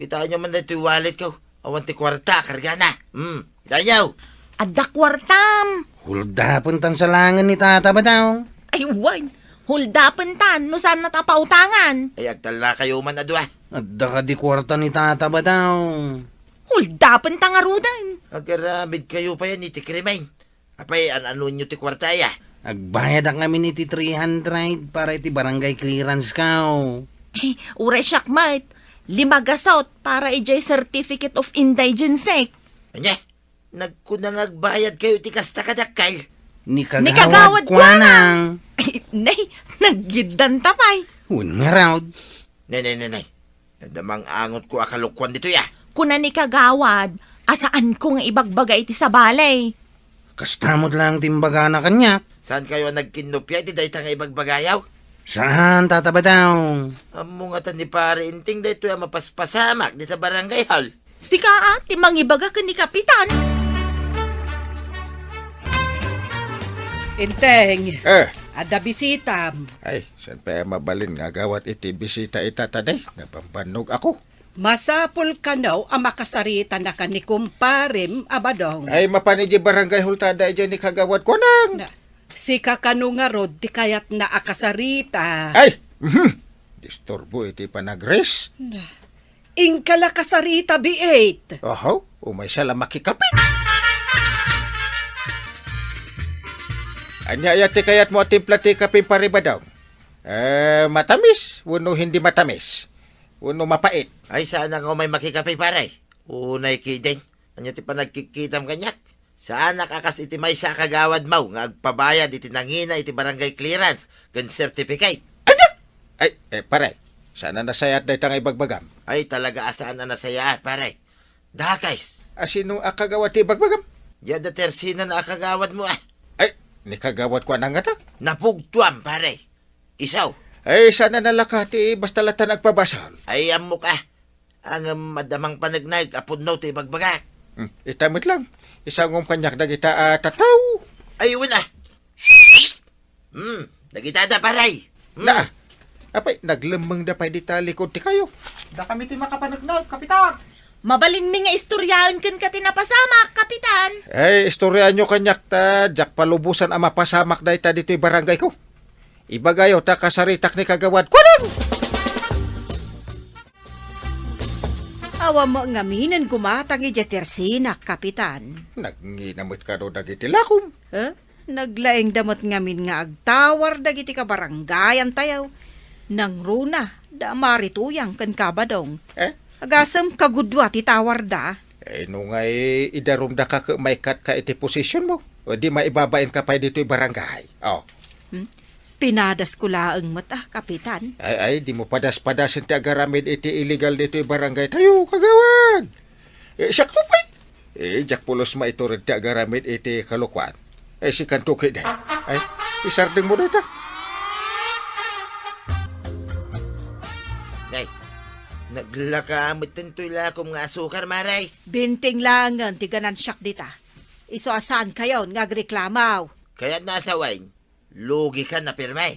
Kitaenyo man daytoy walletko. Awan ti kuarta a kargana. Hmm, kitaenyo. Adda kuartam. Huldapentan sa laengen ni Tata Badong. Ay, wen. Huldapentan no saanna ta pautangan. Ay, agtalnakayo man a dua. Adda kadi kuarta ni Tata Badong. Huldapentan ngaruden. Agaramidkayo payen iti krimen. Apay, an-anonyo ti kuarta aya? Agbayadak ngamin iti three hundred para iti barangay clearance ko. Eh, uray siak met, lima gasot para idiay Certificate of Indigency. Ania? Nagkuna nga agbayadkayo iti kasta kadakkel? Ni Ni Kagawad Kagawad Kuanang. Kuanang. Ay, nay, nagyiddan ta pay. Wen ngarud. Nay, nay, nay, nay. Adda mang-angotko a kalokuan ditoy a. Kuna ni Kagawad a saanko nga ibagbaga iti sabali. Kasta met laeng ti imbagana kaniak. Saankayo a nagkinnupia iti dayta nga ibagbagayo? Saan, Tata Badong. Ammo ngata ni Pare Enteng daytoy a mapaspasamak dita barangay hall. Sika a ti mangibaga ken ni Kapitan. Enteng, Eh. Adda bisitam. Ay, saan pay a mabalin nga agawat iti bisita ita ta, day? Nabambannog ako. Masapul kano a makasaritanaka ni kumparem a Badong. Ay, mapan idiay barangay hall ta adda idiay ni Kagawad Kuanang. Na, sika kano ngarud ti kayatna a kasarita? Ay, mhm. Disturbo iti panagres. Na, inka la kasarita, biit. Oho, umaysa la makikape. Ania aya ti kayatmo a timpla ti kape, Pare Badong? Eh, matamis wenno hindi matamis? Wenno mapait? Ay, saan nga umay makikape, pare. Unay ketdin. Ania ti panagkikkitam kaniak? Saanak a kas iti maysa a kagawadmo nga agpabayad iti nangina iti barangay clearance ken certificate. Ania? Ay, eh, pare, saan a nasayaat dayta nga ibagbagam? Ay, talaga a saan a nasayaat, pare. Dakes. A sino a kagawad ti ibagbagam? Diay adda Tersinan a kagawadmo, a. Ay, ni Kagawad Kuanang ngata? Napugtoam, pare. Isu. Ay, saan a nalaka ti basta latta nga agpabasol? Ay, ammok a. Ngem adda mangpanegneg a pudno ti ibagbagak. Hmm, ita met lang. Isangom kaniak dagita a tattao. Ay, wen a. Hmm, dagita da, pare. Hmm. Na, apay, naglemmengda pay dita likod ti kayo. Dakami ti makapanegneg, Kapitan. Mabalinmi nga istoryaen kenka ti napasamak, Kapitan. Ay, istoryaenyo kaniak ta diak palubosan a mapasamak dayta ditoy barangayko. Ibagayo ta kasaritak ni Kagawad Kuanang! Awan mo ngamin a gumatang idiay Tersinak, Kapitan. Nagngina met kano dagiti lakom. Eh? Naglaingda met ngamin nga agtawar dagiti kabarangayantayo. Nangruna, da Mari Tuyang ken Kabadong. Eh? Agasem kagudua ti tawarda. Eh, no ngay idarumda ka ket maikkatka iti posisyonmo, o di maibabainka pay ditoy barangay. Oh. Hmm? Pinadasko laeng met, ah, Kapitan. Ay, ay, dimo padas-padasen ti agaramid iti illegal ditoy barangaytayo, kagawad. Eh, siakto pay. Eh, diak pulos maitured ti agaramid iti kalokuan. Eh, sikanto ketdi. Ay, isardengmo dayta. Nay, Naglaka metten toy lakom nga asukar, Mare. Binting laengen ti ganansiak dita. Isu a saankayon nga agreklamaw. Kayatna a sawen, lugikan a pirme.